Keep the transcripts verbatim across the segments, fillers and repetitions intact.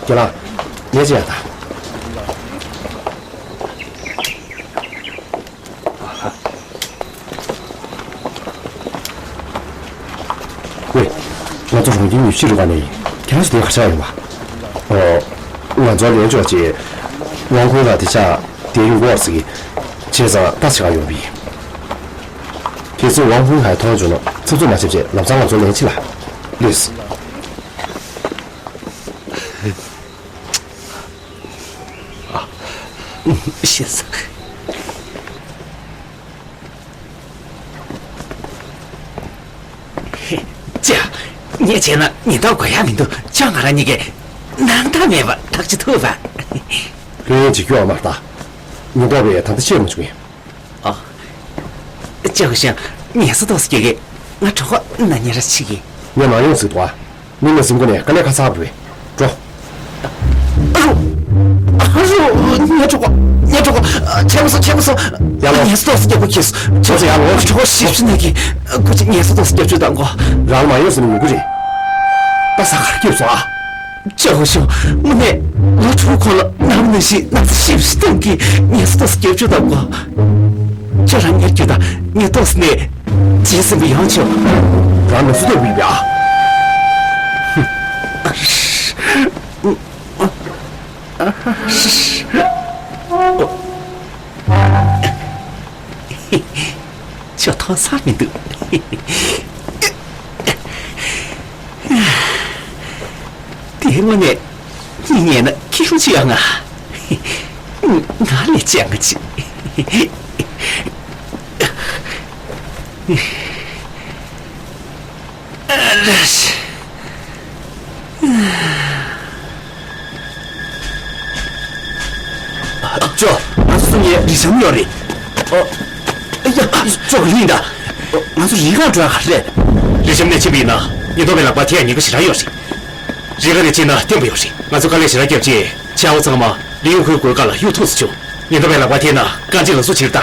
རྒན་ལགས། ངས་བྱས་ད། ཝེ། ང་ཚོ་རོང་ཆེན་ཉི་ཤུ་རུ་ཁག་ནས་ཁྱེད་རང་ཚོ་དེ་ག་ཆགས་ཡོང་བ། ཨོ། ང་ཚོ་ལན་ཆོག་ཅེས། ཝང་ཁུན་ལགས་དེ་ཆགས་དེ་ཡོང་གོ་ཟེར་གི། བྱས་ཙང་ལྟ་ཞིག་ག་ཡོང་བ་ཡིན། ཁྱེད་ཚོས་ཝང་ཁུན་ལགས་མཐོང་བྱུང་ན་འཚབ་འཚུབ་མ་བྱེད་ཅེས་ལམ་སང་ང་ཚོ་ལན་ཕྱི་ལ། ལུས། ཤེས་སོང་། ཅེ། ངས་བྱས་ན་ཉེན་རྟོག་དགོས་ཡག་མི་འདུག་ཅང་ང་རང་གཉིས་ཀས་སྣང་དག་མེད་པ་ཐག་གཅོད་ཐུབ་པ། ལྷོད་ཡངས་བྱེད་རྒྱུ་ཨ་མ་ལྟ། ཉེན་རྟོག་པས་ད་ལྟ་ཤེས་མ་བྱུང་ངས། ཨ། ཅེ་ཧུ་ཤང་། ངལ་གསོ་ཏོག་ཙམ་རྒྱག་གི། ང་གྲོད་ཁོག་ན་ཉེ་ར་འཆི་གི། ངས་མ་ཡོང་ཟེར་འདུག་ཨ། མི་ལ་སེམས་ཁོ་ནས་དཀའ་ལས་ཁག་ཚ་བ་རེད། འགྲོ། ཨ་རོ། ཨ་རོ། ངའི་གྲོད་ཁོག་ངའི་གྲོད་ཁོག་ཆེན་པོ་སོང་། ཆེན་པོ་སོང་། ཡར་ལོངས། ངལ་གསོ་ཏོག་ཙམ་རྒྱག་དགོས་ཁེལ་སོང་། ཆེན་པོ་སོང་། ཡར་ལོངས། གྲོད་ཁོག་ཞིབ་ཞིབ་ནས་ཀྱི། ཁོ་ཅིག་ངལ་གསོ་ཏོག་ཙམ་རྒྱབ་བཅུག་དང་གོ། རང་མ་ཡོང་ཟེར་ནས་ཡོང་གི་རེད། ད་ས་ཁར་སྐྱེས་སོང་ཨ། ཅེ་ཧུ་ཤང་། དངོས་གནས་ལོ་དྲུག་གོང་ལ་ནམ་ནང་བཞིན་ན་ཚ་ཞིབ་ཞིབ་གཏོང་གི། ངལ་གསོ་ཏོག་ཙམ་རྒྱབ་བཅུག་དང་གོ། ཁྱོད་རང་ཉལ་རྒྱུ་དང་། ངས་ཏོག་ཙམ་ནས་བྱས་ཟིན་པ་ཡང་ཆོག་རང་ལ་སུ་ཐོབ་ཡིན་པ། ཁྱོད་མཐོང་ས་མི་འདུག་དེ་དངོས་གནས་གཉིད་ཉལ་ན་སྐྱིད་པོ་ཅིག་ཡོང་ང་། ང་ལས་ཅང་ང་ཅི། ཅོ། ང་ཚོ་གསུམ་ཡས་རི་ཤམ་ཡོད་རེད། ཨོ། ཨ་ཡ། ཅོ་ག་ཡིན་ད། ཨོ། ང་ཚོ་རི་ཁར་འགྲོ་ཡག་ག་རེད། རི་ཤམ་ནས་ཕྱིན་པ་ཡིན་ན་ཉེན་རྟོག་པའི་ལག་པར་ཐེབས་ཡག་ཉེན་ཁ་ཞེ་དྲག་ཡོད་རེད། རི་ཁ་ནས་ཕྱིན་ན་བརྟན་པོ་ཡོད་རེད། ང་ཚོ་དཀའ་ལས་ཞེ་དྲག་བརྒྱབ་རྗེས་ཕྱི་ཨའོ་ཚང་མ་ལི་ཡུང་ཧུའི་སྒོ་ཁ་ལ་གཡུག་ཐུབ་ཙམ་བྱུང་། ཉེན་རྟོག་པའི་ལག་པར་ཐེབས་ན་རྐང་རྗེས་ལ་སུ་ཕྱིར་ལྟ།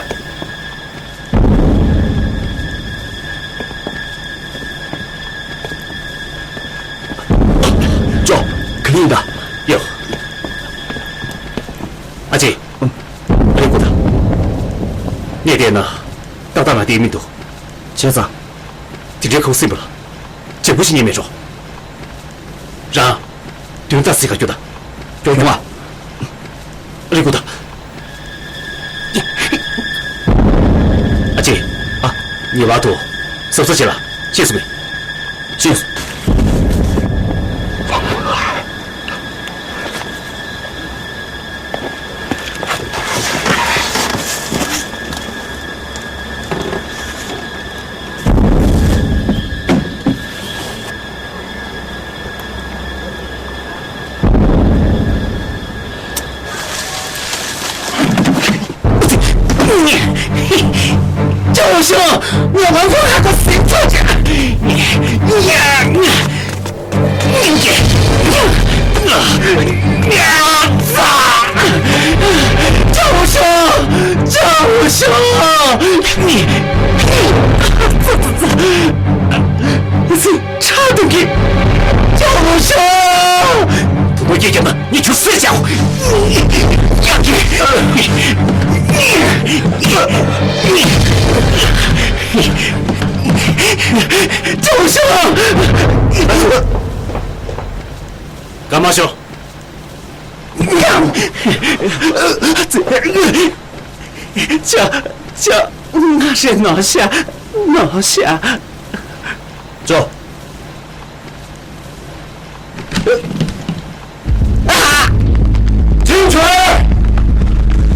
ཅོ། ག་ཡིན་ད། ཡོ། ཨ་ཅེ། ཨ་རི་ཀུ་ད། གནས་བལྟས་ན་ཏག་ཏག་ང་བལྟས་མི་འདུག་བྱས་ཙང་། དེ་འདྲའི་ཁུ་སིམ་པ་ལ། ལྗང་ཁུ་ཞིག་རྙེད་མེད་འགྲོ། རང་། དོན་དག་སི་ག་རྒྱུ་དང་། མགྱོགས་མྱོང་ཨ། རི་ཀུ་དང་། ཨ་ཅེ། ཨ། ངེས་པར་དུ་གཟབ་གཟབ་བྱེད་ལ། ཤེས་སོང་ངས། ཤེས་སོང་། ཅོ་ཤོ། ངས་ཝང་ཧྥུང་ཧའེ་ཁོ་ཟིན་ཐུབ་ཀྱི། ཅོ་ཤོ། ཅོ་ཤོ། ཁྲག་འཐུང་གི། ཅོ་ཤོ། དུ་མ་སྐྱེས་ཀྱང་ན་ངས་ཁྱོད་གསོད་བྱའོ། ཡག་གི། ཅོ་ཤོ། སྐར་མ་ཤོག་ཅ། ཅ། ང་རེད། ནོར་ཤ། ནོར་ཤ། ཅོ། ཅིན་ཆུའེ།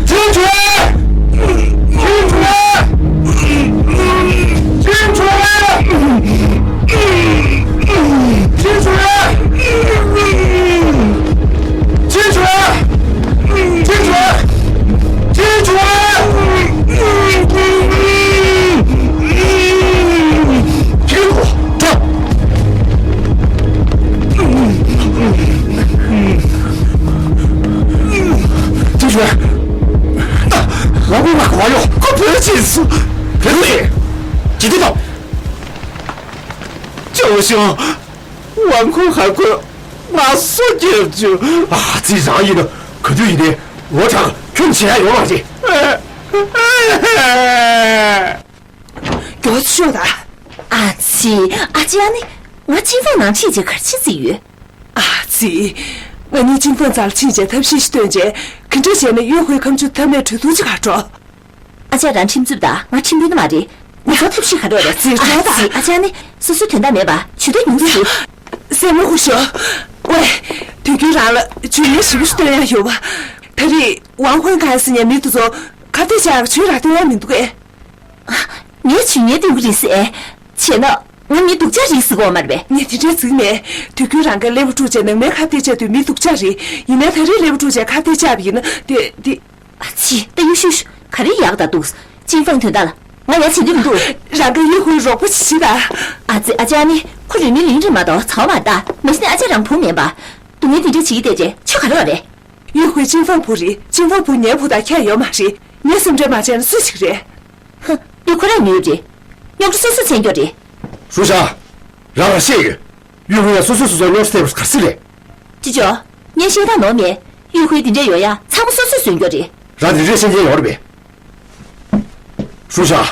ཅིན་ཆུའེ། ཅིན་ཆུའེ། ཅིན་ཆུའེ། ཅིན་ཆུའེ། ཅིན་ཆུའེ། ཅིན་ཆུའེ། ཅིན་ཆུའེ། ཁྱེད་ཚོ་འགྲོ། ཅིན་ཆུའེ། ང་ཁོང་ལ་གོ་ཡོད། ཁོ་བོད་ཕྱིན་སོང་། བོད་ཕྱིན། ཇི་ལྟར་དང་། ཅོ་ཤོ། ཝང་ཁུན་ཧའེ་ཁོས་ ང་སུ་སྐྱོབ་རྒྱུ། ཨ་ཙི། རང་ཡིན་ན་ག་དུས་ཡིན་ནའི་ངོ་དྲག་ཁྱོད་བྱེད་ཡ་ཡོད་མ་རེད། མགྱོགས་ཤོག་དང་། ཨ་ཙི། ཨ་ཅེ། ཨ་ནི་ང་ཅིན་ཧྥང་ནང་ཁྲིད་བྱས་ག་རེ་བྱེད་རྩིས་ཡོད། ཨ་ཙི། ང་གཉིས་ཅིན་ཧྥང་རྩར་ཕྱིན་བྱས་ཐབས་ཤེས་ཤིག་བཏོན་བྱས་ག་འདྲ་བྱས་ནས་གཡུ་ཧུའི་ཁ་མཆུ་འཐབ་ནས་གྲོས་བསྡུར་ཅིག་ག་འགྲོ། ཨ་ཅག་རང་ཁྲིམས་རྩོད་དང་ང་ཁྲིམས་དཔོན་མ་རེད། ང་ཚོ་ཐབས་ཤེས་ག་རེ་རེད། ཙི་ཙི་དང་། ཨ་ཅག་ནི་སོ་སོའི་དོན་དག་མེད་པ་ཇུས་གཏོགས་ཉུང་ཙི་ཞིག་སེམས་མ་ཁུར་ཤོག་ཝེ། དུས་རྒྱུན་རང་ལ་ཇུས་ངན་ཞེ་པོ་ཞིག་སྟོན་ཡ་ཡོད་པ། ད་རེས་ཝང་ཧུན་ཁང་ཟེར་མཁན་མི་དེ་ཚོ་ཁ་གཏད་བཅག་ཡག་ཇུས་རག་སྟོན་ཡ་མི་འདུག་གས། ངས་ཇུས་ངན་སྟོན་གི་རེད་ཟེར། བྱས་ན་ང་མི་སྡུག་ཅག་རེད་ཟེར་གོ་མ་རེད་པས། ངས་དེ་འདྲའི་ཟིག་མེད། དུས་རྒྱུན་རང་གི་ཀླད་པ་དཀྲུགས་བྱས་ནང་མའི་ཁ་གཏད་བཅག་དུས་མི་སྡུག་ཅག་རེད། ཡིན་ནའི་ད་རེས་ཀླད་པ་དཀྲུགས་བྱས་ཁ་གཏད་བཅག་པ་ཡིན་ན་དེ་དེ། ཨ་ཙི། ད་ཡུ་ཤུ་ཤུ། ག་རེ་ཡག་ད་འདུག་ཅིན་ཧྥང་དོན་དག་ལ་ང་ཡ་བྱེད་འདོད་མི་འདུག་རང་གི་གཡུ་ཧུའི་རོགས་པ་བྱེད་ད། ཨ་ཙི། ཨ་ཅག་ནི་ཁོ་རུས་མིན་ལིང་རེད་མ་གཏོགས་ཚ་བ་མ་རེད་ད། མ་གཞི་ནས་ཨ་ཅག་རང་བུ་མིན་པ། སྡུག་བསྔལ་འདི་འདྲ་བྱེད་ཀྱི་བསྡད་བྱས་ཆོ་ག་རེ་བ་རེད། གཡུ་ཧུའི་ཅིན་ཧྥང་བུ་རེད། ཅིན་ཧྥང་བུ་ངའི་བུ་དང་ཁྱད་ཡོད་མ་རེད། ངས་སེམས་ཁྲལ་མ་བྱས་ན་སུ་ཞིག་རེད། ཧ། འདི་ཁོ་རང་ཉོས་རེད། རྙོག་དྲ་སོ་སོས་བཟོས་ཀྱི་རེད། ཧྲུའུ་ཞང་། རང་ལ་ཤེས་ཡོད། གཡུ་ཧུའི་ཡ་སོ་སོས་སོ་སོར་རྙོག་དྲ་སེལ་བར་ག་རེ་རེད། ཅི་ཅོ། ངས་བཤད་སྟངས་ནོར་མེད། གཡུ་ཧུའི་འདི་འདྲ་ཡོང་ཡ་ཚང་མ་སོ་སོས་བཟོས་ཀྱི་རེད། རང་འདི་འདྲས་ཤེས་མཁན་ཡོད་རེད་པས། ཧྲུའུ་ཞང་།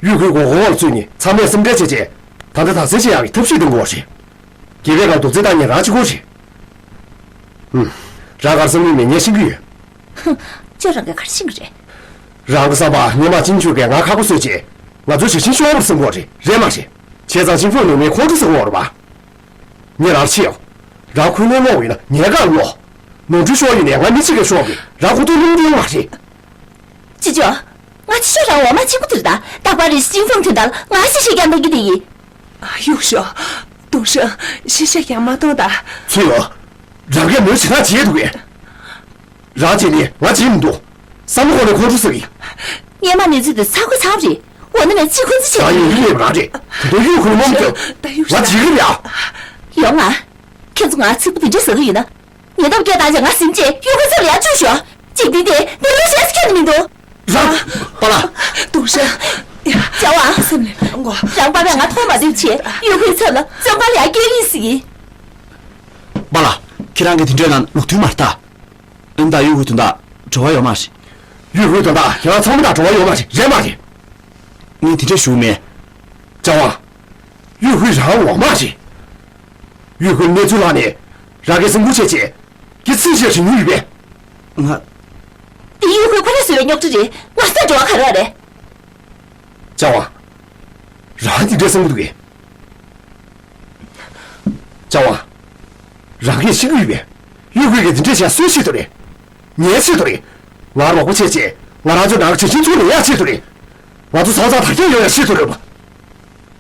གཡུ་ཧུའི་མགོ་སྐོར་ལ་བཙུད་ནས་ཚང་མས་སེམས་ཁྲལ་བྱས་རྗེས། ད་ལྟ་དག་སེལ་བྱེད་ཡག་གི་ཐབས་ཤེས་གཏོང་དགོས་པ་རེད། རྒྱལ་ཁབ་ལ་རྡོག་རྫིས་བཏང་མཁན་རང་གཅིག་པོ་རེད། ཧུམ། རང་ག་རེ་བསམ་གྱི་མེད་ངས་ཤེས་ཀྱི་ཡོད། ཧུམ། ཁྱོད་རང་གིས་ག་རེ་ཤེས་ཀྱི་རེད། རང་གི་བསམ་པ་སྔོན་མ་ཅིན་ཆོས་ཀྱིས་ང་ཁག་པོ་བཟོས་རྗེས་ང་ཚོའི་ཞལ་ཆེམས་ཤོར་བར་བསམ་གྱི་ཡོད་རེད། རེད་མ་རེད། བྱས་ཙང་ཅིན་ཧྥང་ནུས་མེད་ཁོང་ཁྲོ་ཟ་གི་ཡོད་རེད་པ། ངས་རང་ལ་ཆེ་ཡོང་། རང་ཁོའི་བློ་ལོག་ཡིན་ན་ངའི་ཁ་ལ་ལོག་ནོར་འཁྲུལ་ཤོར་ཡིན་ནའི་ང་མི་གཅིག་གིས་ཤོར་གི། རང་ཁོ་ཐུགས་སྣང་སྟེར་མ་རེད། ཅི་ཅོ། ང་ཅི་ཤོད་རང་འོ་མ་གཅིག་པུ་དེར་ད། རྟག་པར་རེ་ཞིག་ཅིན་ཧྥང་དོན་དག་ང་ཤེས་ཤེས་ཀྱང་འདོགས་ཀྱི་དེ་ཡིན། ཨ། གཡུག་ཞོག་ཏུང་ཧྲེང་། ཤེས་ཤེས་ཀྱང་མ་གཏོང་ད། ཚུལ་ཡོད། རང་གིས་མོའི་བྱེད་སྟངས་བྱེད་འདུག་གས། རང་བྱས་ནས་ང་བྱེད་མི་འདུག་བསམ་བློ་ཁོག་ནས་ཁོང་ཁྲོ་ཟ་གི། སྔོན་མ་གནས་ཚུལ་དེ་ཚ་ཁུ་ཚ་རེད། འོ་ན་མེད་ཅི་ཁོ་ཚོ་བྱེད། རང་ཡོང་གི་མེད་པ་རང་རེད། ད་དུང་གཡུག་ཁུར་མོ་མི་ཐེབས། ད་གཡུག་ང་བྱེད་ཀྱི་རེད་ཨ། ཡོང་ང་། ཁྱེད་ཚོ་ང་ཚིག་པ་དེ་འདྲ་ཟ་གི་ཡོད་ན། ཉེན་རྟོག་སྐད་བཏང་བྱས་ང་ཟིན་རྗེས་གཡུག་ཁུར་ཚབ་ལ་ཡར་བཅུག་ཞོག་ཅིག་འདི་དེ་འདི་ལོ་ཤས་ཁྱོན་ནས་མི་འདུག་རང་། པཱ་ལགས། ཏུང་ཧྲེང་། ཡ། ཅཱ་ཝང་། སེམས་ལ་མི་དགོས། རང་པ་ཕས་ང་མཐོང་མ་ཐུབ་བྱས་གཡུག་ཁུར་ཚབ་ལ་བཙོན་ཁང་ལ་ཡར་སྐྱེལ་གི་ཟིག་པཱ་ལགས། ཁྱེད་རང་གིས་དེ་འདྲའི་ནང་ལོག་ཐུབ་མ་རེད་ད། ཨ་ནི་ད་གཡུག་ཁུར་དོན་དག་བྲོ་བ་ཡོད་མ་རེད། གཡུག་ཁུར་དོན་དག་ཁྱེད་རང་ཚང་མ་དང་བྲོ་བ་ཡོད་མ་རེད། རེད་མ་རེད། ངས་དེ་འདྲ་ཞུ་མེད། ཅཱ་ཝང་། གཡུག་ཁུར་རང་འོ་མ་རེད། གཡུག་ཁུར་གནས་ཚུལ་ལྷག་ནས་རང་གིས་སེམས་ཁུར་བྱས་བྱས་ཀྱི་ཚིག་བཤད་ཞུ་མྱོང་ཡོད་པས། ང་། དེ་གཡུག་ཁུར་ཁོ་རང་བཟོས་པའི་རྙོག་དྲ་རེད། ང་ས་འགྲོ་བ་ག་རེ་བ་རེད། ཅཱ་ཝང་། རང་དེ་འདྲ་བསམ་གྱི་འདུག་གས། ཅཱ་ཝང་། རང་གིས་ཤེས་ཀྱི་ཡོད་པས། གཡུག་ཁུར་གྱིས་དེ་འདྲ་བྱས་སུའི་ཆེད་དུ་རེད། ངའི་ཆེད་དུ་རེད། ང་རོགས་པ་བྱས་བྱས་ང་རང་ཚོའི་ནང་གི་བྱང་ཆུབ་ཚུར་ལེན་ཡག་ཆེད་དུ་རེད། ང་ཚོ་ཚོགས་བསགས་དར་རྒྱས་ཡོང་ཡག་ཆེད་དུ་རེད་པ།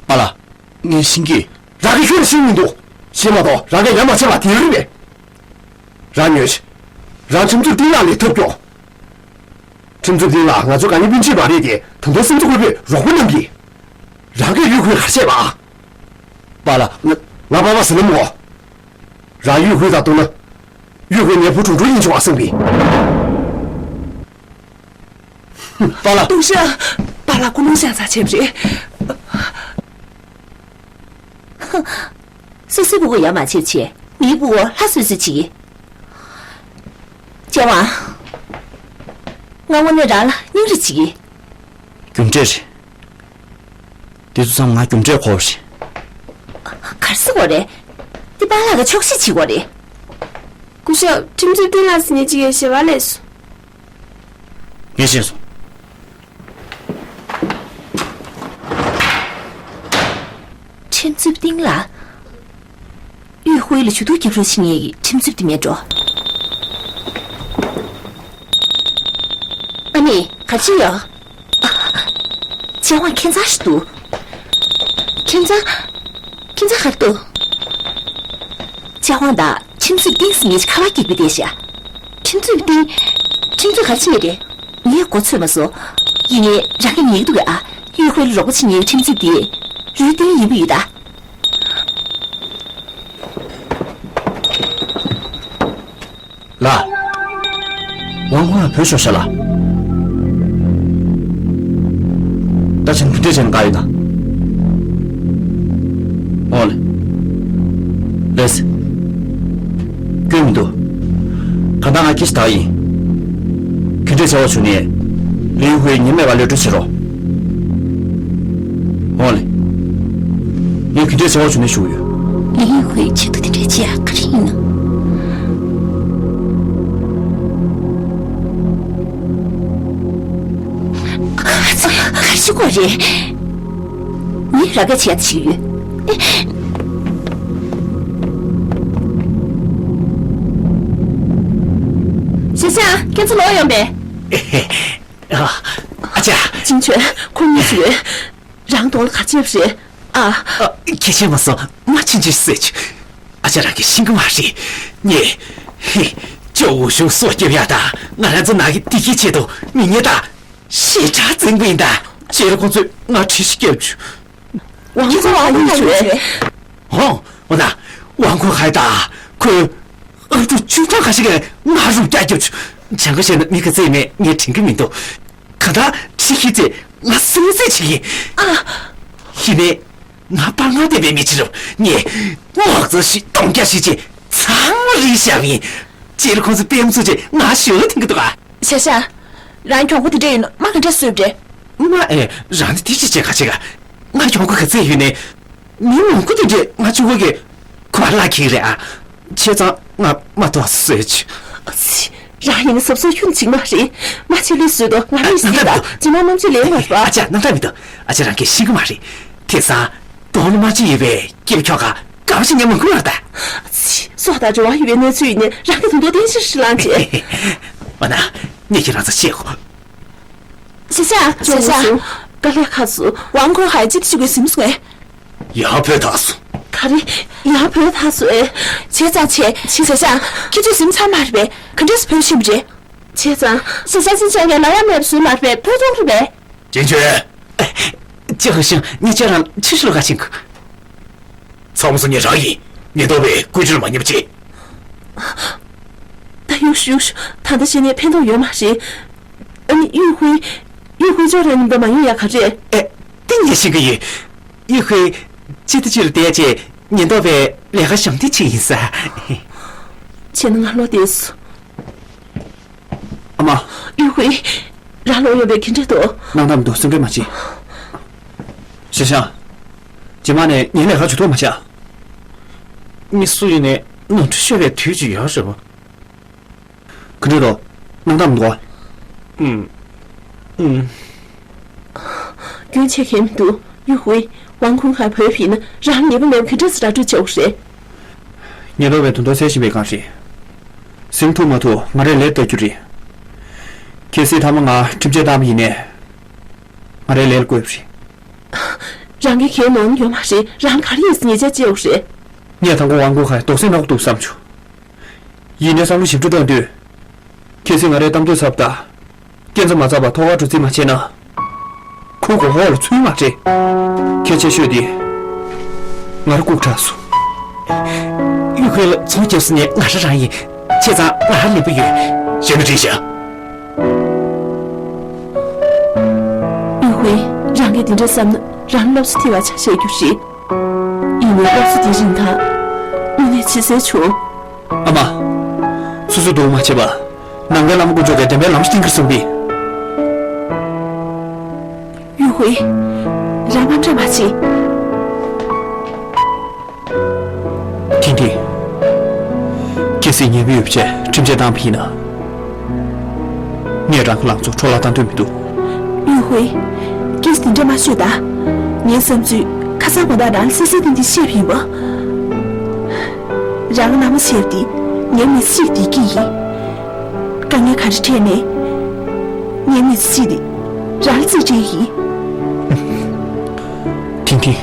པཱ་ལགས། ངས་ཤེས་ཀྱི། རང་གིས་ཁྱོན་ནས་ཤེས་མི་འདུག་ཤེས་མ་གཏོགས་རང་གིས་ཡ་མ་བྱས་པ་དེ་རེད་པས། རང་ཉོན་ཞིག་རང་ཁྲིམས་རྩོད་གཏིང་ལ་ལས་ཐབས་སྐྱོ། ཁྲིམས་རྩོད་གཏིང་ལ་ང་ཚོ་གང་ཉིད་སྤུན་མཆེད་མ་རེད་དེ། ད་དུང་སེམས་ཚོར་དགོས་པའི་རོགས་པ་གནང་གི། རང་གིས་གཡུག་ཁུར་ག་རེ་བྱས་པ། པཱ་ལགས། ང་ང་པཱ་པ་ཟེར་ན་མོ། རང་གཡུག་ཁུར་དང་བསྡུར་ན། གཡུག་ཁུར་ངའི་བུ་གྲུང་གྲུང་ཡིན་ཆོག་པ་བསམ་གི། པཱ་ལགས། ཏུང་ཧྲེང་། པཱ་ལགས་སྐུ་རླུང་ཤང་ཚ་ཆེན་པོ་རེད། སོ་སོའི་སྤུ་གུ་ཡ་མ་བྱེད་བྱས་མིའི་སྤུ་གུ་ལྷ་བཟོས་བཟོས་བྱེད་ཀྱི། ཅཱ་ཝང་། ང་དངོས་གནས་རང་ལ་སྙིང་རེ་བྱེད་ཀྱི། རྒྱུ་འབྲས་རེད། འདི་ཚོ་ཚང་མ་ང་རྒྱུ་འབྲས་གོ་བ་རེད། ག་རེ་ཟེར་གོ་རེད། འདི་པཱ་ལགས་ཀྱི་ཆོག་ཤེས་བྱེད་དགོས་རེད། སྐུ་ཞབས། ཁྲིམས་རྩོད་གཏིང་ལ་ཟེར་མཁན་ཅིག་གིས་ཞེ་བ་ལས་སོང་། ངས་ཤེས་སོང་། ཁྲིམས་རྩོད་གཏིང་ལ། གཡུ་ཧུའི་ལ་ཇུས་གཏོགས་རྒྱབ་རོགས་བྱེད་མཁན་གྱི་ཁྲིམས་རྩོད་འདི་མེད་འགྲོ། ཨ་ནི་ག་ཅི་ཡོད། ཅཱ་ཝང་ཁྱད་མཚར་ཞིག་འདུག་ཁྱད་མཚར། ཁྱད་མཚར་ག་རེ་འདུག་ཅཱ་ཝང་དང་ཁྲིམས་རྩོད་གཏིང་ཟེར་མཁན་ཅིག་ཁ་པར་སྐད་འབོད་བསྡད་ཤག་ཁྲིམས་རྩོད་གཏིང་། ཁྲིམས་རྩོད་ག་རེ་བྱེད་མཁན་རེད། ངས་མགོ་ཚོས་མ་སོང་། ཡིན་ནའི་རང་གིས་ཉན་གྱི་འདུག་གས་ཨ། གཡུ་ཧུའི་ལ་རོགས་པ་བྱེད་མཁན་གྱི་ཁྲིམས་རྩོད་དེ་རུས་གཏན་ཡིན་པ་ཡོད་ད། ལགས། ཝང་ཧུའེ་བུད་ཤོག་ཤག་ལགས། ད་ཆ་འདི་འདྲས་བྱས་ན་དགའ་ཡོད་ད། ཨོ་ལེ། ལགས་སེ། སྐྱོན་མི་འདུག་གང་ལྟར་ང་སྐད་ཆ་དག་ཡིན། ག་འདྲས་བྱ་བ་བྱུང་ནས། ལིའུ་ཧུའེ་ཉེས་མེད་པ་གློད་གྲོལ་བྱེད་རོགས། འོང་ལེ། ངས་ག་འདྲས་བྱ་བ་བྱུང་ནས་ཞུ་གི་ཡོད། ལིའུ་ཧུའེ་ཆེད་དུ་དེ་འདྲས་བྱེད་ཡག་ག་རེ་ཡིན་ནམ། ག་རེ་བྱེད་དགོས་རེད། ངས་ར་སྐད་བྱས་ཏེ་ཞིག་ཡོད། ཞེ་ཤ། ཁྱེད་ཚོ་ལོག་ཡོང་པས། ཨ་ཅག་ཅིན་ཆོན། ཁོ་གཉིས་སུ་ཡོད། རང་གདོང་ལ་ག་ཚོད་རེད། ཨ། ཨ། ཁྱེད་ཆེན་མ་སོང་མ་ཕྱིན་ཅི་ཟེར་ཆུ། ཨ་ཅག་རང་གིས་ཤེས་ཀྱི་མ་རེད། ངས། ཧི། ཅོ་འུ་ཤུང་སྲོག་སྐྱོབ་ཡག་དང་ང་རང་ཚོ་ནག་གི་བདེ་སྐྱིད་ཆེད་དུ་མི་ཉེས་དང་། ཞེ་དྲག་བཙན་པོ་ཡིན་ད། ཁྱེད་ལ་ཁོང་ཚོས་ང་ཁྲིད་ཤི་སྐྱབས་བཅུག་ཝང་ཁོ་ཧའེ་ཡིན་ཆོས། ཧོང་། འོ་ན། ཝང་ཁོ་ཧའེ་དང་ཁོའི་ཨ་ཕྲུག་བཅུ་ཐམ་ཁ་ཤས་ཀྱིས་ང་རུ་རྒྱག་སྐྱབས་བཅུག་བྱང་ཁ་བཤད་ན་མི་ག་ཚད་མེད་ངས་དྲན་གི་མི་འདུག་གང་ལྟར་ཁྲིད་ཤི་ཚེ་ང་སེམས་ཚེ་བྱེད་ཀྱི། ཨ། ཡིན་ནའི། ང་དཔའ་ངར་ལྡན་པའི་མི་ཅིག་རེད། ངས་ངོ་ཚ་ཞིག་གདོང་རྒྱག་ཞིག་བྱས་ཚང་མ་རིག་བཞག་པ་ཡིན། སྤྱིར་ཁོང་ཚོ་དཔེ་མི་སྲིད་ཅེས་ང་ཞོལ་ལ་འཐེན་གི་འདུག་ག་ཤ་ཤ། རང་གྱོང་པོ་དེ་འདྲ་ཡོད་ན་མ་ག་འདྲ་བཟོས་པ་རེད། མ་ཨེ། རང་ནི་དེ་ཅི་བྱེད་ག་བྱེད་ག་ང་གྱོང་པོ་ག་ཚད་ཡོད་ནས། མི་མང་པོ་དེ་འདྲས་ང་གཅིག་པོ་གིས་ཁོ་པ་བརླག་གི་རེད་ཨ། བྱས་ཙང་ང་མ་གཏོགས་བཟོས་ཆུ། ཨ་ཙི། རང་ཡིན་ན་གཟབ་གཟབ་ཁྱོན་ནས་བྱེད་ཀྱི་མ་རེད། མ་བྱེད་ལས་བཟོས་དོ་ང་མི་སྲིད་ད་རྣམ་པ་མི་འདུག་ཇི་མ་རྣམ་ཚོད་ལས་མ་རེད་པ། ཨ་ཅག་རྣམ་དག་མི་འདུག་ཨ་ཅག་རང་གིས་ཤེས་ཀྱི་མ་རེད། དེང་སང་དོགས་སློང་མ་བྱེད་ཡོད་པའི་སྐྱེ་བ་ཁྱོ་ག་གང་ཞིག་ཉམས་མ་ཁུར་བ་ད། ཨ་ཙི། སྲོག་དང་འབྲེལ་བ་ཡོད་པའི་གནས་ཚུལ་ཡིན་ནའི་རང་གི་དོན་དུ་བསྟན་ཕྱིར་ཧྲི་ལང་བྱེད། འོ་ན་ངས་ཁྱེད་རང་ཚོ་བཤད་གོ། ཤ་ཤ། ཤ་ཤ། དཀའ་ལས་ཁག་སོང་། ཝང་ཁོ་ཧའེ་ཅིབ་ཤུ་གི་སིམ་སོང་ངས། ཡར་བུད་ད་སོང་། ག་རེ། ཡར་བུད་ད་སོང་ཨེ། བྱས་ཙང་བྱས། ཤ་ཤ། ཁྱེད་ཚོས་སིམ་ཚར་མ་རེད་པས། ག་འདྲས་སེ་བུད་ཕྱིན་པ་རེད། བྱས་ཙང་། ཤ་ཤ་ཅིན་ཆན་གྱིས་ལབ་ཡ་མེད་པ་བཟོས་མ་རེད་པས། བུད་ཐོག་རེད་པས། ཅིན་ཆོན། ཅི་ཧུ་ཤང་ངས་ཁྱེད་རང་ཕྱིར་ལོག་ག་ཕྱིན་གི། ཚང་མ་སུ་ཉེ་རང་ཡིན། ཉེན་རྟོག་པས་བཀོད་སྒྲིག་མ་ཉན་པ་བྱེད། ད་གཡུག་ཤུ་གཡུག་ཤུ། ད་ལྟ་བྱས་ནས་ཕན་ཐོགས་ཡོད་མ་རེད། ཨ་ནི་གཡུ་ཧུའེ། གཡུ་ཧུའེ་ཅོག་ར་ཉིན་པ་མ་ཡོང་ཡ་ག་རེད། ཨེ། ཏིང་ངས་ཤེས་ཀྱི་ཡོད། གཡུ་ཧུའེ། སྤྱི་བདེ་ཅུས་ལ་བསྡད་རྗེས་ཉེན་རྟོག་པས་ལས་ཀ་ཞབས་འདེགས་བྱེད་ཀྱི་ཡིན་ས། བྱས་ན་ང་ལོག་བསྡད་སོང་། ཨ་མ། གཡུ་ཧུའེ། རང་ལོག་ཡོང་བའི་ག་འདྲ་འདུག་སྣང་དག་མི་འདུག་སེམས་ཁྲལ་མ་བྱེད། ཤ་ཤ། རྗེས་མ་ནས་ངའི་ལས་ཀ་བྱེད་ཐུབ་མ་བྱ། མི་སུ་ཡིན་ནའི་ནོར་འཁྲུལ་ཤོར་བའི་དུས་ཅིག་ཡོད་རེད་པ། ག་འདྲ་འདུག་སྣང་དག་མི་འདུག་ཨུམ། ཨུམ། སྐྱོན་ཆེ་གང་མི་འདུག་གཡུ་ཧུའེ། ཝང་ཁུང་ཧའེ་བོད་ཕྱིན་ན་རང་ཉེས་པ་མེད་པ་ག་འདྲས་སེ་ར་སྤྲོད་བྱེད་དགོས་རེད། ཉེན་རྟོག་པས་དོན་དག་གསལ་བཞིན་པའི་སྒང་རེད། ཟིན་ཐུབ་མ་ཐུབ་ང་རའི་ལས་བལྟ་རྒྱུ་རེད། གལ་སྲིད་མཐའ་མ་ང་ཁྲིམས་ཆད་བཏང་པ་ཡིན་ནའི། ང་རའི་ལས་ལ་བཀོད་པ་རེད། རང་གིས་གང་ནོར་ན་ཡོད་མ་རེད། རང་ག་རེ་ཡིན་ཟེར་ཉེས་ཆད་གཅོད་དགོས་རེད། ངས་དང་པོ་ཝང་ཁུང་ཧའེ་རྡོག་སེ་ནག་པོ་འདུག་བསམ་བྱུང་། ཡིན་ནའི་བསམ་བློ་ཞིབ་ཕྲ་བཏང་དུས། གལ་སྲིད་ང་རའི་གཏམ་ཚོད་ཚབ་དང་། སྐྱོན་ཚབས་མ་ཚབ་པར་ཐོག་ཁར་འགྲོ་རྩིས་མ་བྱས་ན། ཁོའི་མགོ་སྐོར་ལ་ཚུད་མ་རེད། གལ་ཆེ་ཤོས་དེ། ང་རང་ལྐུགས་དྲགས་སོང་། གཡུ་ཧུའེ་ལ་ཚོང་རྒྱབ་ཟེར་ནས་ང་རང་རང་ཡིན། བྱས་ཙང་ང་རང་ལེན་པ་ཡོད། བཤད་ན་འགྲིག་ཤག་གཡུ་ཧུའེ། རང་གིས་དེ་འདྲ་བསམ་ན་རང་སློབ་གསོ་ཐེབས་པ་ཆ་བཞག་རྒྱུ་རེད། ཡིན་ནའི་སློབ་གསོ་དེ་རིན་ཐང་དངོས་གནས་ཆེ་སེ་བྱུང་། ཨ་མ། སོ་སོ་སྡུག་མ་བྱེད་པ། ནམ་མཁའི་བླ་མ་དཀོན་མཆོག་གིས་བདེན་པའི་ལམ་ཞིག་བསྟན་གྱིར་གསུངས་པས། གཡུ་ཧུའེ། རང་དམའ་འབེབས་མ་བྱེད། ཐིང་ཐིང་། གལ་སྲིད་ཉེས་པ་ཡོད་པ་བྱས་ཁྲིམས་ཆད་བཏང་བ་ཡིན་ན། ངས་རང་གི་ལང་ཚོ་འཕྲོ་བརླག་བཏང་འདོད་མི་འདུག་གཡུ་ཧུའེ། སྐད་ཆ་དེ་འདྲ་མ་ཤོད་ད། ངའི་བསམ་ཚུལ་ཁ་སང་དགོང་དག་རང་ལ་གསལ་གསལ་སྟོན་ཏེ་བཤད་པ་ཡིན་པ། རང་ལ་མ་བཤད་པ་དེ་ངའི་མི་ཚེ་གཅིག་བདེ་སྐྱིད་ཡིན། དཀའ་ངལ་ག་རེ་འཕྲད་ནའི་ངའི་མི་ཚེ་གཅིག་དེ་རང་ལ་རྩིས་སྤྲད་ཡིན། ཐིང་ཐིང་།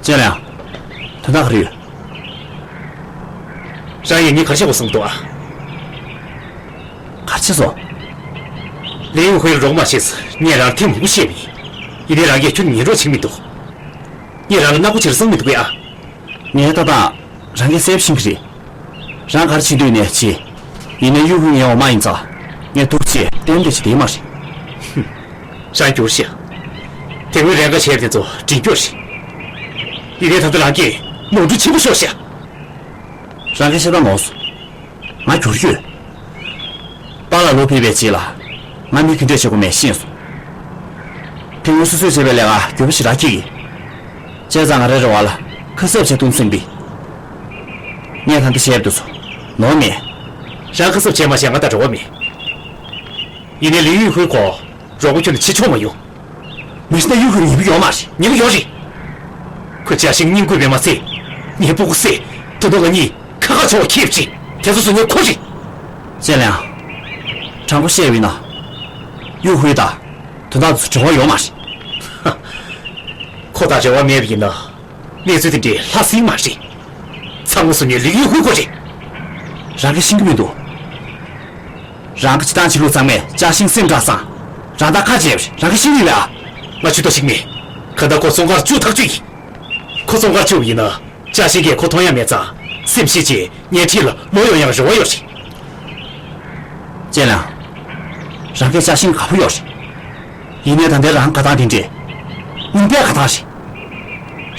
ཅེ་ལ་ཡང་། དོན་དག་ག་རེ་ཡོད། རང་ཡིན་ངས་ག་རེ་བྱེད་དགོས་བསམ་འདུག་ཨ། ག་རེ་བྱས་སོང་། ལིའུ་ཧུའེ་ལ་རོགས་མ་བྱེད་ཟེར་ངས་རང་ལ་ཐེངས་མང་པོ་བཤད་པ་ཡིན། ཡིན་ནའི་རང་གིས་ཁྱོད་ཉན་རོགས་བྱེད་མི་འདུག་ངས་རང་ལ་སྣ་ཁུག་བྱེད་ལ་བསམ་མི་འདུག་གས་ཨ། ངའི་ལྟ་སྟངས་རང་གིས་གསལ་པོ་ཤེས་ཀྱི་རེད། རང་ག་རེ་བྱེད་འདོད་ནའི་བྱེད། ཡིན་ནའི་གཡུ་ཧུའེ་ངའི་འོག་མ་ཡིན་ཙང་། ངས་འདུག་ཅེས་གཏན་འདྲེན་བྱེད་བདེ་མ་རེད། ཧུམ། རང་འགྱུར་ཤག་དེ་སྔོན་རེ་འགའ་བྱས་པ་དེ་ཚོ་འདྲེན་རྒྱུ་རེད། ཡིན་ནའི་ད་ལྟ་རང་གིས་ནོར་འཁྲུལ་ཆེན་པོ་ཤོར་ཤག་རང་གིས་བཤད་སྟངས་ངོ་སོང་། ང་འགྱུར་ཡོད། པཱ་ལགས་ལོག་ཕེབས་པའི་རྗེས་ལ། ང་མི་ག་འདྲས་བྱེད་དགོས་མེད་ཤེས་སོང་། དེ་སྔོན་སོ་སོས་བྱས་པའི་ལས་ཀ་འགྱོད་པ་ཞེ་དྲག་སྐྱེ་གི། བྱས་ཙང་ང་རའི་རེ་བ་ལ་ཁ་གསབ་བྱེད་ཐུབ་སེམས་པས། ངས་ད་ལྟ་བྱས་པ་དེ་ཚོ་ནོར་མེད། རང་ཁ་གསབ་བྱས་མ་བྱས་ང་དང་འབྲེལ་བ་མེད། ཡིན་ནའི་ལིའུ་ཡུས་ཧུའི་ཁོ་རོགས་པ་ཁྱོན་ནས་བྱེད་ཆོག་མ་ཡོང་། མི་ཤེས་ན་ཡུས་ཧུའི་ཉེས་པ་ཡོད་མ་རེད། ཉེས་པ་ཡོད་རེད། ཁོས་ཅཱ་ཤིང་སྙིང་དགོས་པས་མ་ཚད། ངའི་སྤུ་གུ་བསད། ད་དུང་ང་གཉིས་ཁ་ཁ་བྱེད་པ་ཁྱེད་ཀྱིས་དེ་ཚོ་བཟོ་མཁན་ཁོ་རེད། ཅེ་ལེང་། དྲང་པོ་བཤད་པ་ཡིན་ན། ཡུས་ཧུའི་དང་དོན་དག་དེ་ཚོ་འབྲེལ་བ་ཡོད་མ་རེད། ཁོ་དང་འབྲེལ་བ་མེད་པ་ཡིན་ན། གནས་ཚུལ་དེ་འདྲའི་ལྷག་སྲིད་མ་རེད། ཚང་མ་བཟོ་མཁན་ལིའུ་ཡུས་ཧུའི་ཁོ་རེད། རང་གིས་ཤེས་ཀྱི་མི་འདུག་རང་གི་བྱེད་སྟངས་བྱེད་ལུགས་ཚང་མས་ཅཱ་ཤིང་སེམས་དགའ་སོང་། རང་དང་ཁ་བྲལ་བ་རེད། རང་གིས་ཤེས་ཀྱི་ཡོད་པས་ཨ། ང་ཇུས་གཏོགས་ཤིག་མེད། གང་ལྟར་ཁོ་བཙོན་ཁང་ལ་བཅུག་ཐག་ཆོད་ཡིན། ཁོ་བཙོན་ཁང་ལ་བཅུག་པ་ཡིན་ན། ཅཱ་ཤིང་གིས་ཁོ་མཐོང་ཡ་མེད་ཙང་། སེམས་ཤི་རྗེས་ཉལ་ཁྲི་ལ་ལོག་ཡོང་ཡག་རེ་བ་ཡོད་རེད། ཅེ་ལེང་། རང་གིས་ཅཱ་ཤིང་དགའ་པོ་ཡོད་རེད། ཡིན་ནའི་ད་ལྟའི་རང་དགའ་སྟངས་དེ་འདྲས། དངོས་གནས་དགའ་སྟངས་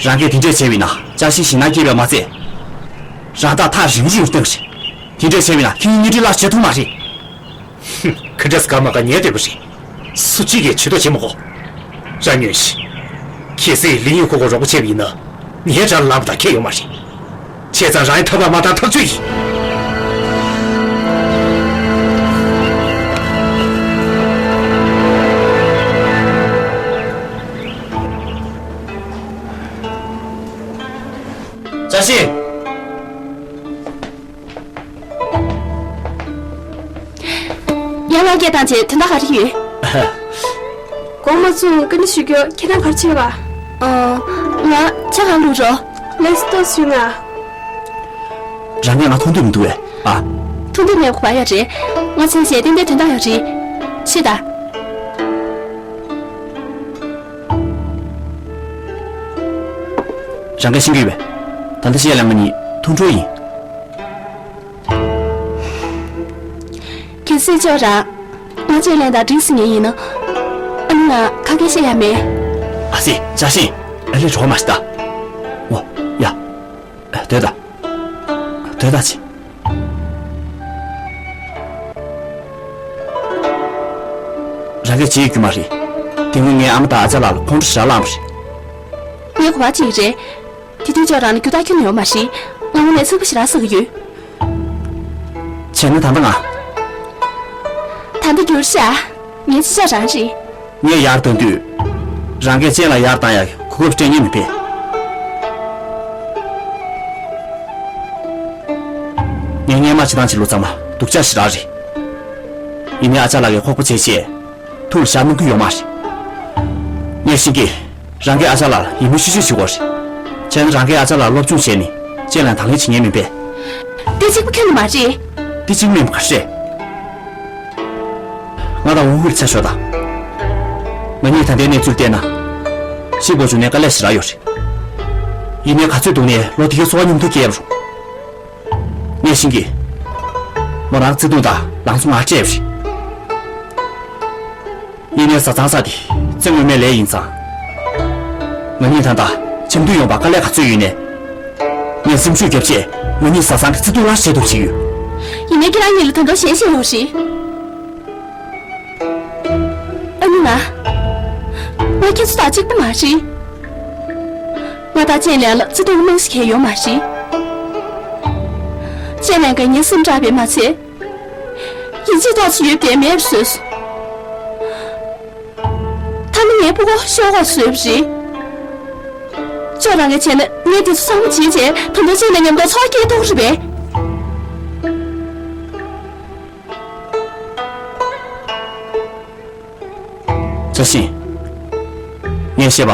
རེད། རང་གིས་དེ་འདྲས་བྱས་པ་ཡིན་ན་ཅཱ་ཤིང་ཞེད་སྣང་སྐྱེས་པས་མ་ཚད། རང་དང་ཐག་རིང་རིང་གཏོང་གི་རེད། དེ་འདྲས་བྱས་པ་ཡིན་ན་ཁྱེད་གཉིས་གཉེན་སྒྲིག་ལ་བྱེད་ཐུབ་མ་རེད། ཧུམ། ག་འདྲས་དགའ་མ་དགའ་ངས་འདོད་པ་རེད། སུ་གཅིག་གིས་ཇུས་གཏོགས་བྱེད་མི་དགོས། རང་ཉོན་ཞིག་གལ་སྲིད་ལིའུ་ཡུས་ཧུའི་ཁོ་རོགས་པ་བྱས་པ་ཡིན་ན། ངའི་དགྲ་ལ་ལངས་པ་དང་ཁྱད་ཡོད་མ་རེད། བྱས་ཙང་རང་ཡང་ཐབས་ལམ་མ་བཏང་ཐག་ཆོད་ཡིན། ཅཱ་ཤིང་། ཡང་ལགས་སྐད་བཏང་བྱས་དོན་དག་ག་རེ་ཡོད། དགོངས་མ་ཚོམས་བཀའ་འདྲི་ཞུ་རྒྱུ། ཁྱེད་རང་ག་རེ་བྱེད་པ། ཨོ། ང་ཇ་གང་བླུགས་རོགས། ལགས་སོ། ཏོག་ཙམ་བཞུགས་ན། རང་གིས་ང་མཐོང་འདོད་མི་འདུག་པས་ཨ། མཐོང་འདོད་མེད་པ་ཡ་རེད། ང་མཚན་བྱས་ཏན་ཏན་དོན་དག་ཡོད་རེད། ཤེས་དང་། རང་གིས་ཤེས་ཀྱི་ཡོད་པས། ད་ལྟ་ཤེས་ལ་ང་གཉིས་ཐུགས་འཕྲོད་ཡིན། གལ་སྲིད་ཅོག་རང་། ང་ཅེ་ལེང་དང་འགྲིག་ཟིན་ངེས་ཡིན་ན། ཨ་ནི་ང་ཁ་སྐད་བཤད་ཡ་མེད། ཨ་ཙི། ཅཱ་ཤིང་། ཨ་ལས་རོགས་མ་ཤི་ད། འོ། ཡ། ཨ། སྡོད་ད། སྡོད་ད་ཅི། རང་གིས་བྱེད་ཡོད་རྒྱུ་མ་རེད། དེ་སྔོན་ངའི་ཨ་མ་དང་ཨ་ཅག་ལགས་ལ་ཁོང་ཁྲོ་ཞེ་དྲག་ལངས་པ་རེད། ངའི་གོ་བ་གཅིག་རེད། དེ་དུས་ཅོག་རང་ལ་རྒྱུ་དག་ཁྱོན་ནས་ཡོད་མ་རེད། ང་དངོས་གནས་ཚིག་པ་ཞེ་དྲག་ཟ་གི་ཡོད། བྱས་ན་ད་ལྟ་ང་། ད་ལྟ་འགྱུར་ཤག་ངའི་ཅི་ཆ་རང་རེད། ངས་ཡར་བཏང་དུས། རང་གིས་ཅན་ལ་ཡར་བཏང་ཡག་གི་གོ་སྐབས་སྤྲད་མཁན་མི་ཕེབས། ངས་སྔོན་མ་བྱེད་སྟངས་བྱེད་ལུགས་ཚང་མ་སྡུག་ཅག་ཞེ་དྲག་རེད། ཡིན་ནའི་ཨ་ཅག་ལགས་ཀྱིས་ཁོག་པ་བྱས་བྱས། ཐུགས་ལ་བཞག་གནང་གི་ཡོད་མ་རེད། ངས་ཤེས་ཀྱི། རང་གིས་ཨ་ཅག་ལགས་ལ་ཡིད་སྨོན་ཤུགས་ཆེ་ཞུ་དགོས་རེད། བྱས་ན་རང་གིས་ཨ་ཅག་ལགས་སློབ་སྦྱོང་བྱས་ནས་ཅན་ལ་དང་ལེན་བྱེད་མཁན་མིན་པས། དེ་གཅིག་པུ་ཁྱོན་ནས་མ་རེད། དེ་གཅིག་མིན་པ་ག་རེ་རེད། ང་དང་ཝུའུ་ཧུའེ་ཆ་ཤོག་དང་། ང་གཉིས་ད་ལྟའི་གནས་ཚུལ་བལྟས་ན། ཤི་བོ་བྱུང་ནས་དཀའ་ལས་ཞེ་དྲག་ཡོད་རེད། ཡིན་ནའི་ག་ཚོད་སྡུག་ནས་ལོ་དེ་གའི་འཚོ་བ་མཉམ་དུ་སྐྱེལ་རུང་། ངས་ཤེས་ཀྱི། མོ་རང་བརྩེ་དུང་དང་ལང་ཚོ་ང་སྤྲད་རེད། ཡིན་ནའི་བཟའ་ཚང་ས་དེ་བཙན་དངོས་མའི་ལས་ཡིན་ཙང་། ང་གཉིས་ད་ལྟ་འཆམ་མཐུན་ཡོང་བར་དཀའ་ལས་ག་ཚོད་ཡོད་ནའི། ངས་སེམས་ཤུགས་བརྒྱབ་བྱས་ང་གཉིས་བཟའ་ཚང་གི་བརྩེ་དུང་ལ་བྱེད་ཐུབ་བྱེད་ཡོད། ཡིན་ནའི་ཁྱེད་རང་གཉིས་ལ་ད་དུང་གཞན་ཞིག་ཡོད་རེད། ཨ་ནི་ང་། ང་ཁྱེད་ཚོ་དང་གཅིག་པ་མ་རེད། ང་དང་ཅེན་ལན་ལ་བརྩེ་དུང་རྨང་གཞི་གང་ཡང་ཡོད་མ་རེད། ཅེན་ལན་གྱིས་ངའི་སེམས་སྐྲག་པས་མ་ཚད། ཡིད་ཆེས་ཏོག་ཙམ་ཡོད་བསྡད་མེད་པ་བཟོས་སོང་། ཐ་ན་ངའི་སྤུ་གུ་ཤོག་ཁོག་བཟོས་པ་རེད། ཅོག་རང་གིས་བྱས་ན་ངས་དེ་ཚོ་ཚང་མ་བརྗེད་བྱས་ད་དུང་ཅེན་ལན་མཉམ་དུ་འཚོ་བ་སྐྱེལ་གཏོང་གི་རེད་པས། ཅཱ་ཤིང་། ངས་བཤད་པ་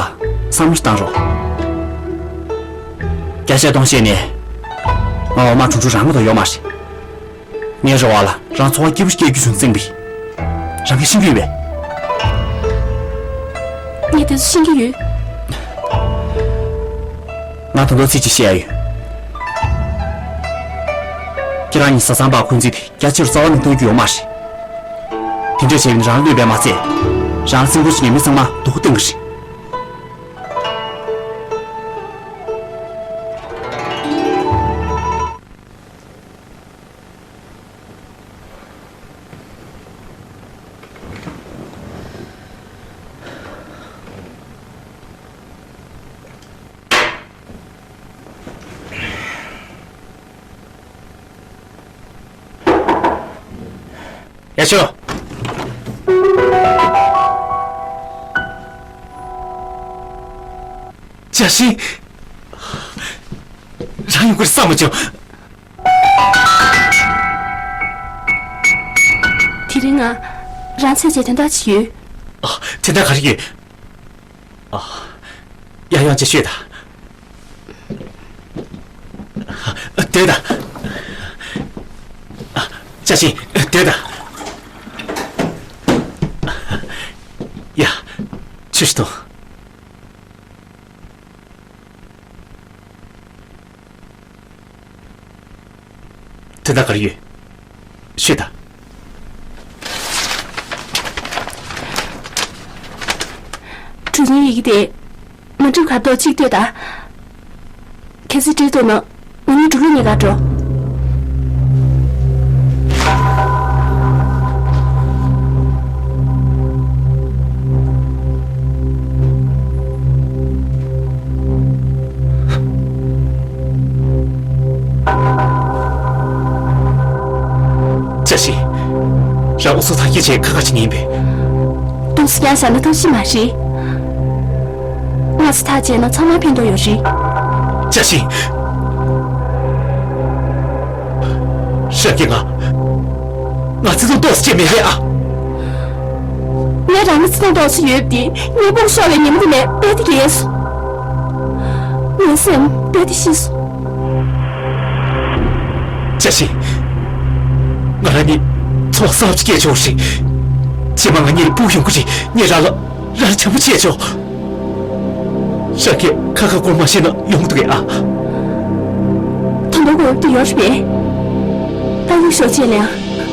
བསམ་བློ་ཞིག་བཏང་རོགས། བརྒྱ་བཤད་སྟོང་བཤད་ནས། ང་འོ་མ་གྲུང་གྲུང་རང་མ་གཏོགས་ཡོད་མ་རེད། ངའི་རེ་བ་ལ་རང་འཚོ་བ་སྐྱིད་པོ་སྐྱེལ་རྒྱུ་བྱུང་བཙན་པས། རང་གིས་ཤེས་ཀྱི་ཡོད་པས། ངས་དེ་ཚོ་ཤེས་ཀྱི་ཡོད། ང་ད་དུང་ཚིག་གཅིག་བཤད་ཡ་ཡོད། ཁྱེད་རང་གཉིས་བཟའ་ཚང་བར་འཁོན་འཛིན་དེ། རྒྱ་ཆེ་རུ་རྩ་བ་ནས་གཏོང་རྒྱུ་ཡོད་མ་རེད། དེ་འདྲས་བྱས་ན་རང་བློས་པས་མ་ཚད། རང་སེམས་ཁུར་བྱེད་མཁན་མི་ཚང་མ་སྡུག་པོ་གཏོང་གི་རེད། ཡ་ཤོ། ཅ་ཤིན། རང་ཡོང་གི་རེད་བསམ་མ་བྱུང་། དེ་རིང་ང་རང་ཚོའི་རྗེས་དོན་དག་ཅིག་ཡོད། ཨ། དོན་དག་ག་རེ་ཡོད། ཨ། ཡ་ཡང་ཅིག་ཤོད་དང་། སྡོད་དང་། ཅ་ཤིན། སྡོད་དང་། ཡ། ཆུ་ཞིག་འཐུང་། དོན་དག་ག་རེ་ཡོད། ཤོད་དང་། གྲུ་གཉིས་ཡི་གེ་དེ་མ་འགྲིག་ག་ཏོག་ཅིག་ལྟོས་དང་། གལ་སྲིད་འགྲིག་འདུག་ན་ང་གཉིས་འགྲུལ་ལུགས་གཉིས་ཀ་འགྲོ། ཅ་ཤིན། རང་ཨུ་ཚུགས་ཐག་གིས་བྱས་ཁ་ཁ་བྱེད་ངེས་ཡིན་པས། ཏོག་ཙམ་ཡང་བཞག་ན་ཐབས་ཤེས་མ་རེད། སྔ་ས་ཐག་བཅད་ན་ཚང་མ་ཕན་ཐོགས་ཡོད་རེད། ཅ་ཤིན། ཧྲ་གི་ང་། ང་བརྩེ་དུང་ཏོག་ཙམ་ཅིག་མེད་པས་ཨ། ངས་རང་ལ་བརྩེ་དུང་ཏོག་ཙམ་ཡོད་པ་དེ་ཉེ་འབུམ་ཤོར་བའི་ཉིན་མོ་དེ་ནས་རྦད་དེ་རྒས་སོང་། ངའི་སེམས་རྦད་དེ་ཤི་སོང་། ཅ་ཤིན། ང་རང་གཉིས་ཚོགས་གསར་པ་ཅིག་སྐྱེལ་ཆོག་རེད། རྗེས་མ་ང་གཉིས་སྤུ་གུ་ཡོང་གི་རེད། ངས་རང་ལ། རང་ལ་བྱམས་པོ་བྱས་ཆོག་ཤ་ཁྱེད་ཁ་ཁ་སྐོར་མ་ཤེས་ན་ཡོང་འདུག་གས་ཨ། ད་དུང་དགོས་འདུག་ཡོད་རེད་པས། ད་ཡུལ་ཤོག་ཅེས་ལ།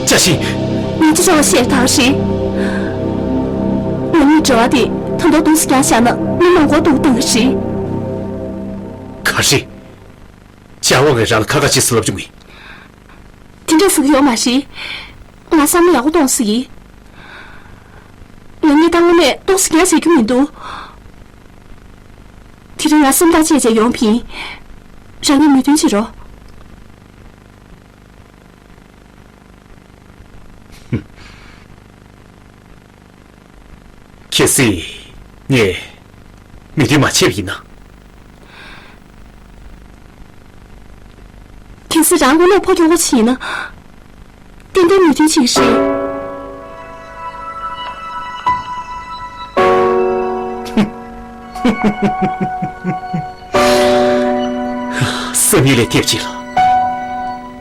ཅ་ཤིན། ང་ཚོ་ཚོ་ལ་བཤད་ཐག་རེད། ང་གཉིས་འབྲེལ་བ་དེ་ད་དུང་དུས་སུ་བསྐྱངས་བཞག་ན་མི་མང་པོ་སྡུག་བཏང་གི་རེད། ག་རེ། ཅ་ཝང་གིས་རང་ལ་ཁ་ཁ་བྱས་ཟེར་ལབ་བྱུང་ངས། དེ་འདྲ་ཟེར་གྱི་ཡོད་མ་རེད། ང་བསམ་བློ་ཡག་པོ་གཏོང་སྲིད་ཀྱི། ང་གཉིས་ད་དངོས་གནས་ཏོག་ཙམ་ཡང་ཟེར་རྒྱུ་མི་འདུག་དེ་རིང་ང་སེམས་ཐག་བཅད་བྱས་ཡོང་བ་ཡིན། རང་གིས་མོས་མཐུན་བྱེད་རོགས། གལ་སྲིད་ངས་མོས་མཐུན་མ་བྱས་པ་ཡིན་ན། གལ་སྲིད་རང་དངོས་གནས་ཕོ་ཁྱོ་ག་ཅིག་ཡིན་ན། ཏན་ཏན་མོས་མཐུན་བྱེད་ཀྱི་རེད། བསམ་ཡུལ་ལས་འདས་པ་ཅིག་ལ།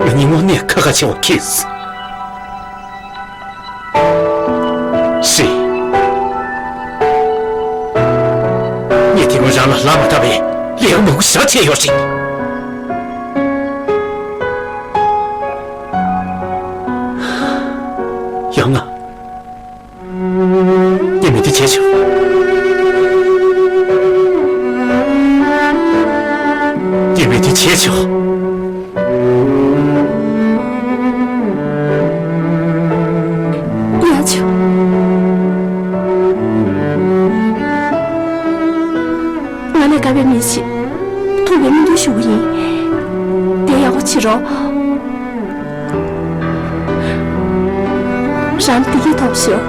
ང་གཉིས་དངོས་གནས་ཁ་ཁ་བྱེད་པ་ཁེལ་སོང་། རེད། ངས་དེ་སྔོན་རང་ལ་ལབ་མ་ཐག་པའི་ལས་ཀ་མང་པོ་ཞེ་དྲག་བྱས་ཡོད་རེད། ཡང་ང་། ངས་མོས་མཐུན་བྱས་ཆོག་ངས་མོས་མཐུན་བྱས་ཆོག་ཡ་ཆོག་ང་ལས་དགའ་བའི་མི་ཞིག་ཐུག་པའི་སྨོན་འདུན་ཞུ་གི་ཡིན། དེ་ཡག་པོ་བྱེད་རོགས། རང་བདེ་སྐྱིད་ཐོབ་ཤོག་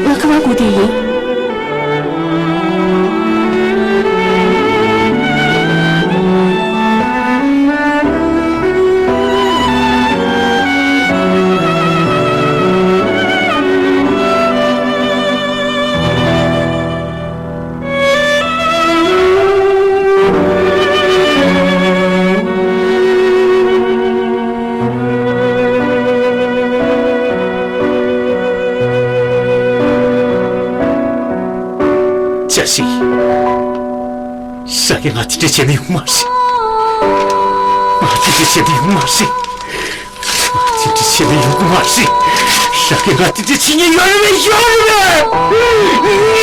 ང་ཁ་པར་སྒུག་བསྡད་ཡིན། ཅ་ཤིན། ཧྲ་གིས་ང་དེ་འདྲ་བྱས་ན་ཡོང་མ་རེད། ང་དེ་འདྲ་བྱས་ན་ཡོང་མ་རེད། ང་དེ་འདྲ་བྱས་ན་ཡོང་གི་མ་རེད། ཧྲ་གིས་ང་དེ་འདྲ་བྱེད་ཉེན་ཡོད་རེད་པས། ཡོད་རེད་པས།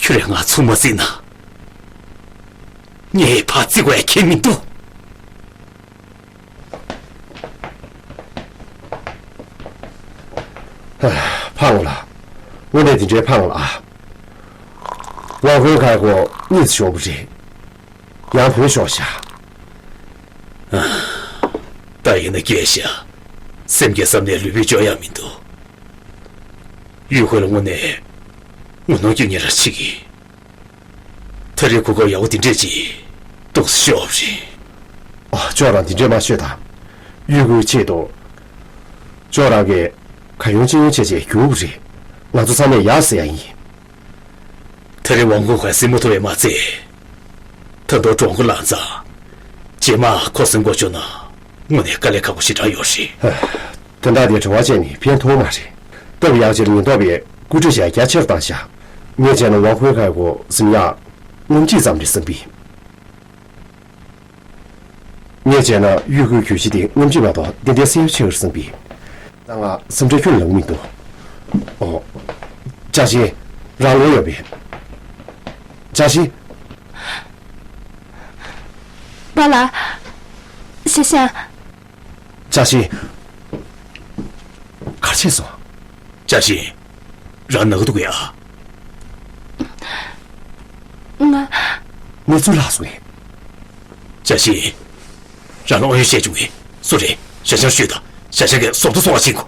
ཁྱོད་རང་ང་ཚུགས་མ་བརྩིས་ན། ངས་ཕར་བརྩི་དགོས་ཡ་ཁྱད་མི་འདུག་ཕངས་ལ། དངོས་གནས་དེ་འདྲའི་ཕངས་ལ་ཨ། ཝང་ཧུའེ་ཁའི་སྐོར་གཉིས་སུ་ཤོར་བ་རེད། ཡང་བུད་ཤོག་ཤག་ད་ཡིན་ན་སྐྱེས་ཤག་སེམས་ཀྱི་བསམ་ནས་ལུས་པོས་སྐྱོ་ཡག་མི་འདུག་ཡུས་ཧུའེ་ལ་དངོས་གནས་ངོ་གནོང་སྐྱོན་ཉེ་ར་ཆེ་གི། ད་རེས་གོ་སྐབས་ཡག་པོ་འདི་འདྲས་ཅིག་ཏོག་ཙམ་ཤོར་བ་རེད། ཨ། ཁྱོད་རང་འདི་འདྲས་མ་ཤོད་དང་། ཡུས་ཧུའེ་ཆེད་དུ། ཁྱོད་རང་གིས་ག་ཡོང་ཅི་ཡོང་བྱས་བྱས་རྒྱུག་པ་རེད། ང་ཚོ་ཚང་མས་ཡག་ཟེར་ཡ་ཡིན། ད་རེས་ཝང་ཧུའེ་ཁའི་སེམས་མ་ཐོག་བས་མ་ཚད། ད་དུང་གྲོགས་པོ་ལངས་ཙང་། རྗེས་མ་ཁོ་སེམས་ཁོག་ཆུང་ན་དངོས་གནས་དཀའ་ལས་ཁག་པོ་ཞེ་དྲག་ཡོད་རེད། དོན་དག་དེ་དྲི་བ་བྱས་ནས་ཕན་ཐོགས་མ་རེད། སྟབས་ཡག་ཅིག་ལ་ཉེན་རྟོག་པས་སྐུལ་ཁྲིད་བྱ་རྒྱ་ཆེར་བཏང་ཤག་ངས་བྱས་ན་ཝང་ཧུའེ་ཁའི་སྐོར་ཟིན་ཡག་ངོམ་གཅིག་ཙམ་རེད་བསམ་པས། ངས་བྱས་ན་ཡུས་ཧུའེ་གྱོད་གཞི་དེ་ངོམ་གཅིག་མ་གཏོགས་ཏན་ཏན་སེལ་ཡ་ཆེ་བར་བསམ་པས། ད་ང་སེམས་ཁྲལ་ཁྱོན་ལངས་མི་འདུག་ཨོ། ཅཱ་ཞིན། རང་ལོག་ཡོད་པས། ཅཱ་ཞིན། པཱ་ལགས། ཞ་ཞང་། ཅཱ་ཞིན། ག་རེ་བྱས་སོང་། ཅཱ་ཞིན། རང་ན་གི་འདུག་གས་ཨ། ང་། གནས་ཚུལ་ལྷག་སོང་ངས། ཅཱ་ཞིན། རང་ལ་ཨོ་ཡོད་བཤད་བྱུང་ངས། སུ་རེད། ཞ་ཞང་ཤོད་དང་། ཞ་ཞང་གིས་ཟོབ་ཏུ་སོང་བ་ཕྱིན་གོ།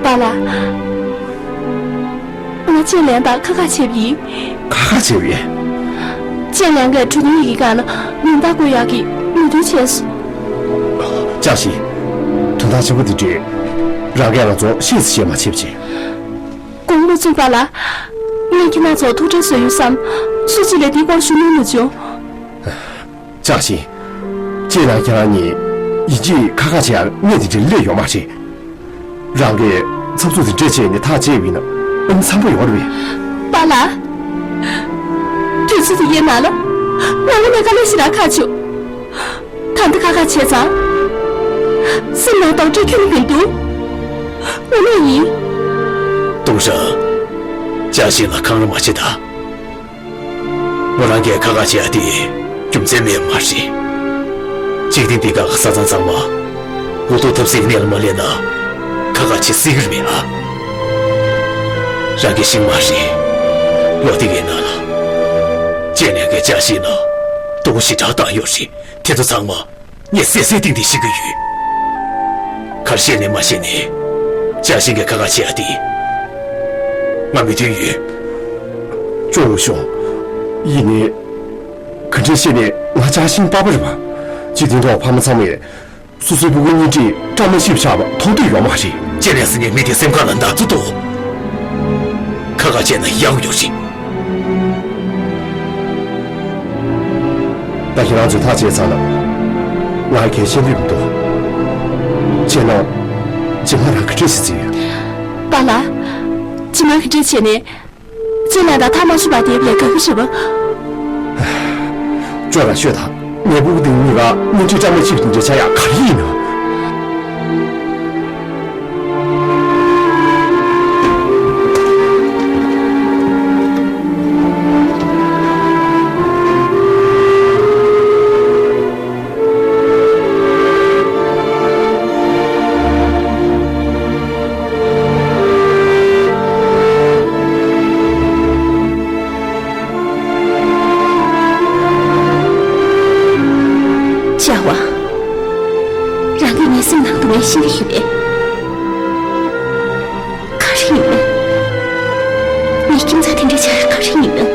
པཱ་ལགས། ང་ཅེ་ལན་དང་ཁ་ཁ་བྱས་པ་ཡིན། ཁ་ཁ་བྱས་པ་ཡིན། ཅེ་ལན་གྱིས་གྲོས་མཐུན་ཡི་གེ་སྒང་ལ་མིང་རྟགས་བཀོད་ཡག་གི་མོས་མཐུན་བྱས་སོང་། ཅཱ་ཞིན། དོན་དག་ཆེན་པོ་འདི་འདྲས། རང་གིས་ང་ཚོ་ཤེས་སུ་བཤད་མ་བྱེད་པ་བྱེད། དགོངས་མ་ཚོམས་པཱ་ལགས། ངས་ཁྱེད་རང་ཚོར་ཐུགས་ཁྲལ་བཟོ་ཡུལ་བསམ། སུ་གཅིག་ལ་འདིའི་སྐོར་ཞུ་མྱོང་མ་བྱུང་། ཅཱ་ཞིན། ཅེ་ལན་ཁྱེད་རང་གཉིས་ཡིན་གཅིག་ཁ་ཁ་བྱེད་ཡག་གནས་འདི་འདྲས་སླེབས་ཡོད་མ་རེད། རང་གིས་འཚབ་འཚུབ་འདི་འདྲས་བྱས་ནས་ཐག་བཅད་པ་ཡིན་ན་ཨ་ནི་འཚམ་པོ་ཡོད་རེད་པས། པཱ་ལགས། དུས་ཚོད་འདི་གའི་ནང་ལ་ང་ལ་ནས་དཀའ་ལས་ཞེ་དྲག་ཁག་བྱུང་། ད་འདི་ཁ་ཁ་བྱས་ཙང་། སེམས་ནང་དོགས་འདྲེ་ཁྱོན་ནས་མི་འདུག་དངོས་གནས་ཡིན། ཏུང་ཧྲེང་། ཅཱ་ཞིན་ལ་འཁང་ར་མ་བྱེད་དང་། མོ་རང་གིས་ཁ་ཁ་བྱེད་ཡ་དེ་རྒྱུ་མཚན་མེད་མ་རེད། འཇིག་རྟེན་འདི་ག་གི་ས་མཚམས་ཚང་མ་འུ་ཐུག་ཐབས་ཟད་གནས་ལ་མ་སླེབས་ན་ཁ་ཁ་བྱེད་སྲིད་ཀྱི་རེད་པས་ཨ། རང་གིས་ཤེས་མ་རེད། ལོ་འདི་གའི་ནང་ལ་ཅེ་ལན་གྱིས་ཅཱ་ཞིན་ལ་ལྟོ་གོས་ཞེ་དྲག་བཏང་ཡོད་རེད། དེ་ཚོ་ཚང་མ་ངས་གསལ་གསལ་ཏིག་ཏིག་ཤེས་ཀྱི་ཡོད། ག་རེ་བཤད་ནས་མ་བཤད་ནས་ཅཱ་ཞིན་གྱིས་ཁ་ཁ་བྱེད་ཡ་དེ་ང་མོས་མཐུན་ཡོད། ཅུང་ཧུ་ཤོ། ཡིན་ནའི། ག་འདྲ་བཤད་ནས་ང་ཅཱ་ཞིན་པ་ཕ་རེད་པ། སྤྱི་དོན་ཐོག་ཕ་མ་ཚང་མས་སོ་སོའི་སྤུ་གུ་གཉེན་སྒྲིག་བཀྲ་མ་ཤིས་པ་ཆགས་པ་མཐོང་འདོད་ཡོད་མ་རེད། ཅེ་ལན་ཟེར་མཁན་མི་དེ་སེམས་ཁ་ལ་ན་ཚ་འདུག་ཁ་ཁ་བྱས་ན་ཡག་ཡོད་རེད། ད་ཁྱེད་རང་ཚོས་ཐག་བཅད་ཚར་ན། ང་གལ་ཤེས་འདོད་མི་འདུག་བྱས་ན། རྗེས་མ་རང་ག་འདྲས་ཤིག་བརྩི་ཡོད། པཱ་ལགས། རྗེས་མ་ག་འདྲས་བྱས་ནས། ཅེ་ལན་དང་ཐག་མ་ཆོད་པར་བསྡད་པ་ལས་དགའ་གི་རེད་པ། ཅོ་ར་ཤོད་དང་། ངའི་སྤུ་གུ་དེ་གཉིས་ཀ་གཉེན་སྒྲིག་བཀྲ་མ་ཤིས་པ་དེ་འདྲ་ཆགས་ཡག་ག་རེ་ཡིན་ནམ། ཅཱ་ཝང་། རང་གིས་ངའི་སེམས་ནང་སྡུག་བསྔལ་ཤེས་ཀྱི་ཡོད་པས། ག་རེ་ཡིན་ནམ། ངའི་ཁྱིམ་ཚང་དེ་འདྲའི་ཆགས་ཡ་ག་རེ་ཡིན་ནམ།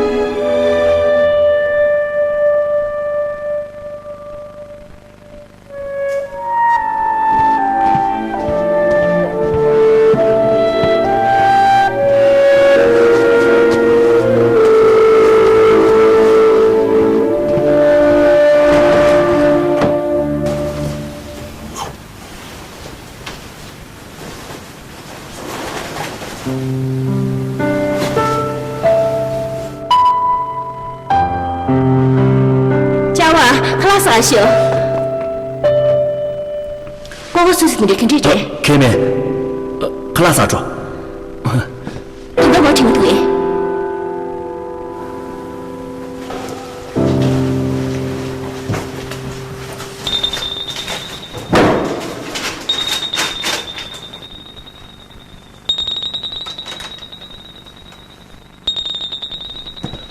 ཅཱ་ཝང་། ཁ་ལག་ཟ་ཤོག་ཀོ་ཀོ་སུ་སི་དེ་འདྲ་ག་འདྲས་རེད། ཁེ་མེ། ཁ་ལག་ཟ་འགྲོ། དྲི་མ་འདུག་གས།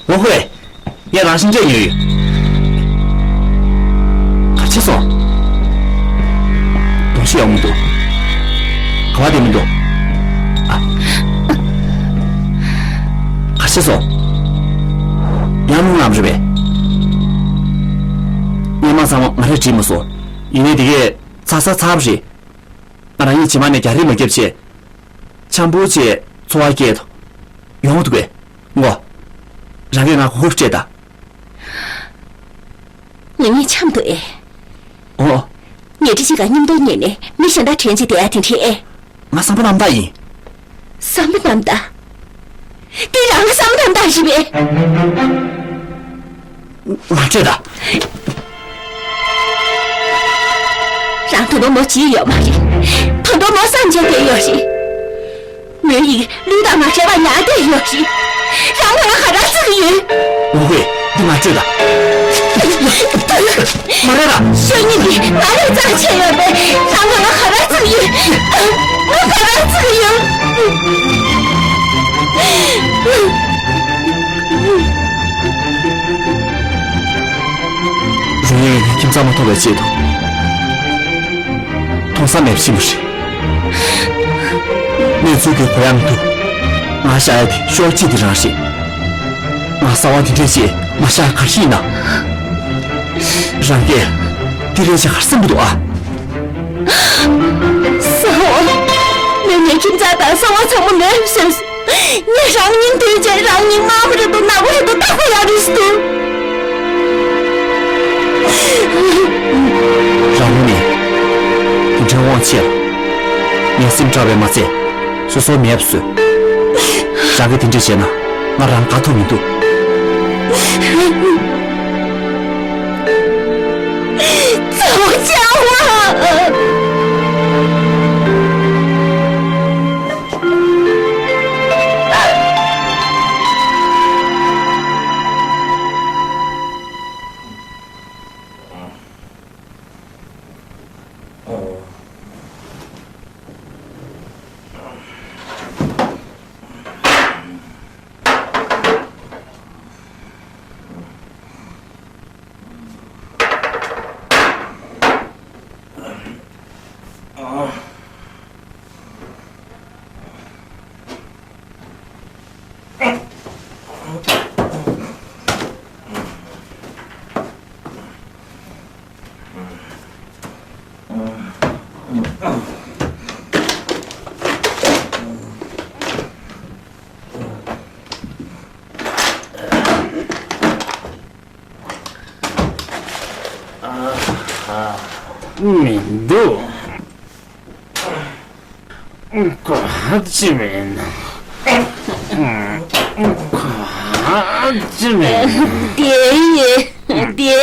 ཝུའུ་ཧུའེ། ངས་རང་བཞིན་འདྲེས་ཉོས་ཡོད། ག་རེ་བྱས་སོང་། གདོང་ཤེས་ཡོང་མི་འདུག་ག་བ་བསྡད་མི་འདུག་ཨ། ག་རེ་བྱས་སོང་། ཡང་རླུང་ལངས་རེད་པས། སྔོན་མ་ཚང་མ་ང་རས་དྲིས་མ་སོང་། ཡིན་ནའི་དེ་གས་ཚ་ས་ཚ་བ་རེད། ང་རང་ཉིད་རྗེས་མ་ནས་རྒྱག་རེས་མ་བརྒྱབ་བྱས། འཆམ་པོ་བྱས་འཚོ་བ་སྐྱེལ་དུ་ཡོང་འདུག་གས། ངོ་། རང་གིས་ང་ཧུབ་སྤྲད་ད། ང་གཉིས་འཆམ་འདུག་ཨེ། ཨོ། ཉལ་ཁྲི་གཅིག་ག་མཉམ་དུ་ཉལ་ནས་མི་གཞན་དག་དྲན་བྱས་བསྡད་ཡ་དེ་འདྲས་ཨེ། ང་བསམ་པ་རྣམ་དག་ཡིན། བསམ་པ་རྣམ་དག་འདི་རང་གི་བསམ་པ་རྣམ་དག་རེད་པས། ང་སྤྲད་ད། རང་ད་དུང་མོ་བརྗེད་ཡོད་མ་རེད། ད་དུང་མོ་བསམ་བྱས་བསྡད་ཡོད་རེད། མོ་ཡིས་ལུས་དང་ང་བྲལ་བར་ཉར་བསྡད་ཡོད་རེད། རང་ང་ལ་ག་རེ་བརྩི་གི་ཡོད། ཝུའུ་ཧུའེ། འདི་ང་སྤྲོད་ད། མ་རེད་ད། ཤོ་ཉིན་གྱིས་ང་ལས་ཙམ་ཆེ་ཡོད་པས་རང་ང་ལ་ག་རེ་བརྩི་གི་ཡོད། ང་ག་རེ་བརྩི་གི་ཡོད། རུང་ཡིན་ཁྱིམ་ཚང་མ་ཐོབ་པའི་ཆེད་དུ། མཐོང་ས་མེད་པ་ཞིག་མ་རེད། གནས་ཚུལ་གྱི་གོ་ཡ་མི་འདུག་ང་བཞག་ཡ་དེ་ཤོག་གཅིག་དེ་རང་རེད། ང་གསང་བ་དེ་འདྲས་ཅིག་མ་བཞག་ག་ཤི་ཡིན་ན། རང་གིས་དེ་རེད་ཅེས་ག་རེ་བསམ་གྱི་འདུག་ཨ། གསང་བ། མོས་ངའི་ཁྱིམ་ཚང་དང་གསང་བ་ཚང་མ་མེད་པ་བཟོས། ངས་རང་སྙིང་འདོད་བྱས་རང་སྙིང་དམར་པོ་རེད་འདུག་ནག་པོ་རེད་འདུག་བརྟག་པ་ཡག་རེད་ཟེར་འདུག་རང་ངོ་ནས་དེ་འདྲའི་དབང་ཆེ་ལ། ངའི་སེམས་སྐྲག་པས་མ་ཚད་སོ་སོ་མེད་པ་བཟོས། རང་གིས་དེ་འདྲ་བྱས་ན་ང་རང་དགའ་ཐུབ་མི་འདུག་ཚ་བོ་ཅག་པ། མི་འདུག་ག་ཅི་མིན། ག་ཅི་མིན། དེ་ཡི་དེ་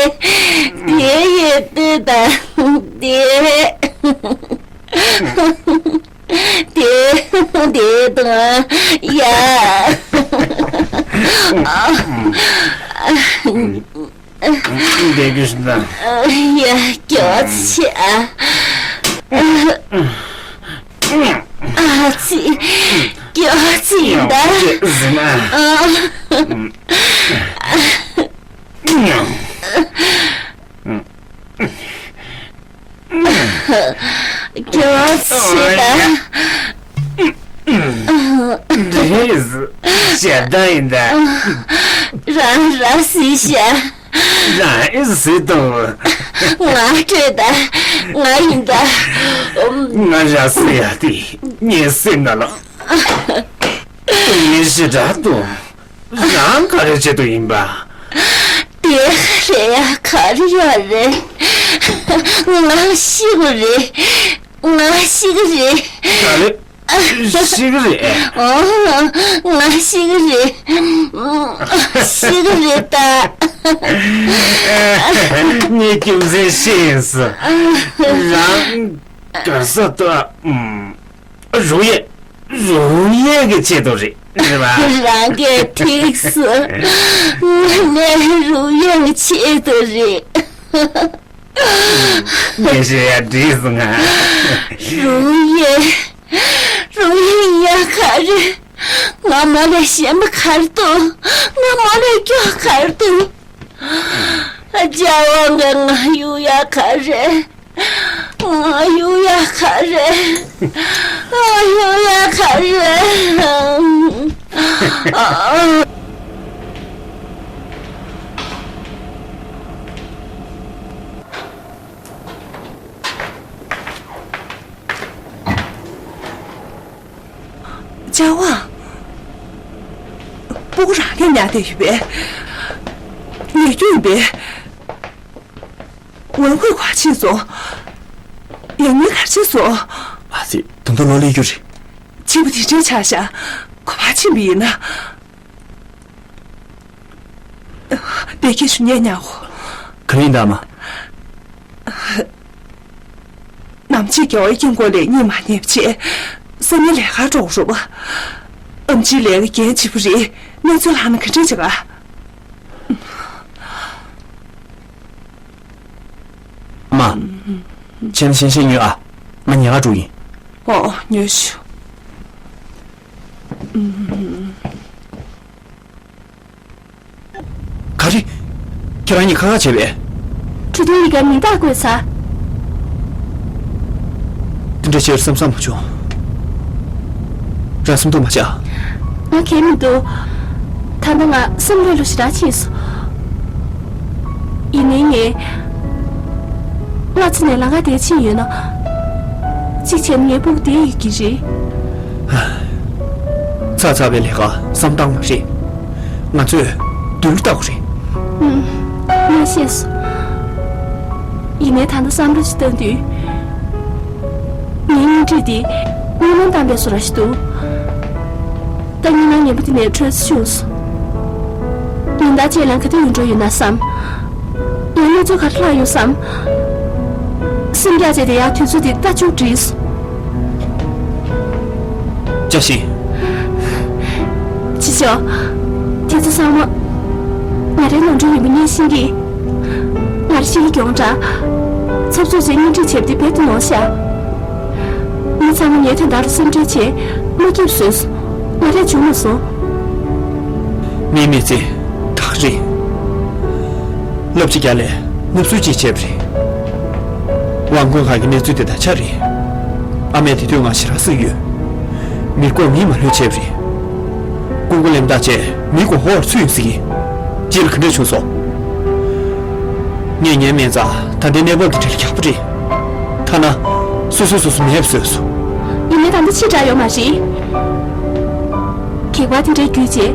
དེ་ཡི་དེ་དང་དེ། དེ་དེ་དང་ཡ། འདི་གིས་ན། ཡ་སྐྱོ་ཆེ་ཨ། ཨ་ཙི། སྐྱོ་ཆེ་ཡིན་ད། ཨ། སྐྱོ་ཆེ་ད། འདི་ཞེ་སྡང་ཡིན་ད། རང་ར་སི་ཤ། རང་ཨེ་སི་དང་། ང་སྤྲོད་ད། ང་ཡིན་ད། ང་ར་སི་ཡ་དེ་ངའི་སེམས་ན་ལ། ངའི་ཞེ་དྲག་ཏུ། རང་ག་རེ་བྱེད་དུ་ཡིན་པ། དེ་རེད་ཡ་ག་རེ་ཡོད་རེད། ང་ཤི་གི་རེད། ང་ཤི་གི་རེད། ག་རེ། ཤི་གི་རེད། ཨོ། ང་ཤི་གི་རེད། ཤི་གི་རེད་ད། ངས་རྒྱུ་མཚན་ཤེས་ཡིན་སྲིད། རང་ག་ས་ད། རུ་ཡེ། རུང་ཡས་ཀྱི་ཆེད་དུ་རེད། རེད་པ། རང་གིས་ཐིག་སུ་ངས་རུང་ཡས་ཀྱི་ཆེད་དུ་རེད། ངས་བཤད་ཡ་འགྲིག་སོང་ང་། རུང་ཡས། རུང་ཡས་ཡ་ག་རེ། ང་མོ་ལས་ཞན་པ་ག་རེ་འདུག་ང་མོ་ལས་སྐྱོ་ག་རེ་འདུག་རྒྱལ་དབང་གིས་ང་གཡུག་ཡ་ག་རེ། ང་གཡུག་ཡ་ག་རེ། ང་གཡུག་ཡ་ག་རེ། ལྕགས་དབང་། སྤུ་གུ་རང་གིས་ཉར་བསྡད་ཡོད་པས། ཉལ་རྒྱུ་ཡིན་པས། ཝན་ཧུས་ག་པར་ཕྱིན་སོང་། ཡང་སྙིང་ག་རེ་བྱས་སོང་། ཨ་ཙི། ད་དུང་ལོག་སླེབས་རྒྱུ་རེད། ཕྱིན་པ་དེ་འདྲའི་ཆགས་ཤག་ག་པར་ཕྱིན་པ་ཡིན་ན། བདེ་སྐྱིད་ཞུ་ཉན་ཉག་གོ། ག་རེ་ཡིན་ད་མ། ནམ་ཕྱེད་རྒྱལ་བའི་དཀྱིལ་འཁོར་ལས་གཉིད་མ་ཉལ་བྱས། སང་ཉིན་ལས་ཀར་འགྲོ་དགོས་རེད་པ། ཨེམ་ཆིའི་ལས་ཀ་འགན་ལྗིད་པོ་རེད། གནས་ཚུལ་ལྷག་ན་ག་འདྲ་བྱེད་ག། མ། བྱས་ན་གཞན་ཞིག་ཉོས་ཨ། ང་ཉལ་ཁར་འགྲོ་ཡིན། ཨོ། ཉོས་ཤོག་ག་རེ། ཁྱེད་རང་གཉིས་ཁ་ཁ་བྱས་པས། གྲུ་དོན་ཡི་གེར་མིང་རྟགས་བཀོད་ཚར། དེ་འདྲ་བྱེད་བསམ་བསམ་མ་བྱུང་། རང་སེམས་སྡུག་མ་བྱ། ང་གལ་མི་འདུག་ད་ལྟ་ང་སེམས་ལྷོད་ལྷོད་ཞེ་དྲག་ཕྱིན་སོང་། ཡིན་ནའི་ངས། སྔ་ཚེ་ནས་ལམ་ཁ་དེར་ཕྱིན་ཡོད་ན། གཅིག་བྱས་ན་ངའི་སྤུ་གུ་བསྡད་ཡོད་ཀྱི་རེད། ཚར་ཚར་བའི་ལས་ཀ་བསམ་བཏང་བ་རེད། ང་ཚོས་མདུན་ལ་ལྟ་དགོས་རེད། ཨུམ། ངས་ཤེས་སོང་། ཡིན་ནའི་ད་ལྟ་བསམ་བློ་ཞིག་བཏང་དུས། ངའི་སྙིང་རྗེ་འདི་སྨོན་ལམ་བཏང་པའི་བཟོ་འདྲ་ཞིག་འདུག་ད་སྙིང་ནང་ངན་པ་དེ་ནས་གྲོལ་ཚར་བྱུང་སོང་། ཉིན་ལྟར་ཅིག་ལ་ག་དུས་ཡོང་འགྲོ་ཡོད་ན་བསམ། ཡང་གནས་ཚུལ་ག་རེ་ལྷག་ཡོང་བསམ། སེམས་རྒྱ་བྱས་བསྡད་ཡག་དུས་ཚོད་དེ་ལྟ་བཅུག་བྲིས། བཀྲ་ཤིས། ཅི་ཞོག་དེ་ཚོ་ཚང་མ་ང་རའི་ནོར་འཁྲུལ་ཡིན་པ་ངས་ཤེས་ཀྱི། ང་རེ་ཤེས་ཀྱི་གྱོང་འདྲ། འཚབ་འཚུབ་བྱས་གཉེན་སྒྲིག་བྱས་པ་དེ་རྦད་དེ་ནོར་ཤག་མི་ཚང་མ་ངའི་དོན་དག་ལ་སེམས་ཁྲལ་བྱས་མ་སྐྱིད་པ་བཟོས་སོང་། ང་རས་བྱུང་མ་སོང་། མིའི་མི་ཚེ་ཐག་རིང་། ལབ་ཅིག་རྒྱ་ལས་ནུབ་སུ་ཅིག་བྱས་པ་རེད། ཝང་ཀུན་ཧའེ་གི་གནས་ཚུལ་དེ་ད་ཆ་རེད། ཨ་མས་དེ་དུས་ང་ཞེ་དྲག་གཟིགས་ཡོད། མི་ལྐོག་མིས་མ་ལྷོད་བྱས་པ་རེད། ཀུང་ཀུ་ལེམ་ཐག་བཅད་མི་མགོ་ཧོར་ཚུད་ཡོང་ཟིག་གི། རྗེས་ལ་ག་འདྲ་བྱུང་སོང་། ངས་ཉན་མེད་ཙང་ད་ལྟའི་གནས་བབ་དེ་འདྲ་ལ་ཁྱབ་པ་རེད། ཐ་ན་སོ་སོས་སོ་སོ་མེད་པ་བཟོས་སོང་། ཡིན་ནའི་ད་ལྟ་ཕྱིར་དྲག་ཡོད་མ་རེད། གེགས་བར་དེ་འདྲའི་བརྒྱུད་རྗེས།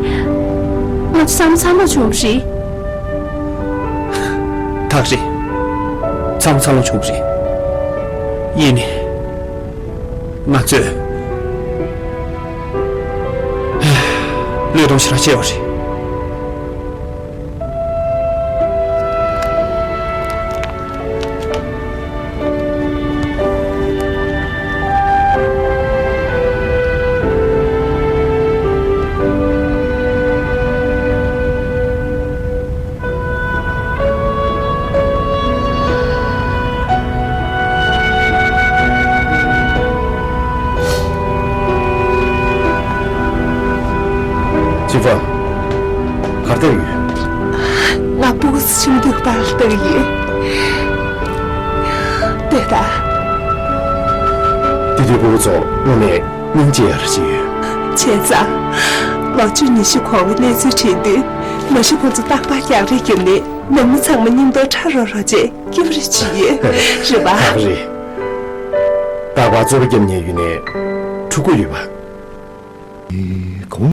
ང་ཚོ་བསམ་བློ་ཚ་ལོག་བྱུང་བ་རེད། ཐག་རེད། མཚམས་མཚམས་ལོ་བྱུང་བ་རེད། ཡིན་ནའི། ང་ཚོས། བློས་གཏོང་ཞེ་དྲག་བྱས་པ་རེད། ཅི་ཧྥ། གར་བལྟས་ཡོད། ང་སྤུ་གུ་ཆུང་དུས་པར་བལྟས་ཡོད། ལྟོས་དང་། དེ་དུས་སྤུ་གུ་ཚོ་དངོས་གནས་སྙིང་རྗེ་ཡ་ར་ཞིག་ཡོད། བྱས་ཙང་། ལོ་བཅུ་ཉི་ཤུ་འཁོར་བའི་གནས་ཚུལ་དྲན་དུས། མ་གཞི་ཁོ་ཚོ་རྟག་པར་རྒྱག་རེས་བརྒྱབ་ནས་ནང་མི་ཚང་མ་མཉམ་དུ་ཁྲ་རོ་རོ་བྱས་སྐྱིད་པོ་རེ་བྱས་ཡོད། རེད་པ། ད་རེད། རྟག་པར་རྩོད་པ་བརྒྱབ་ཉེན་ཡོད་ནས་འཁྲུག་གི་ཡོད་པ། གོང་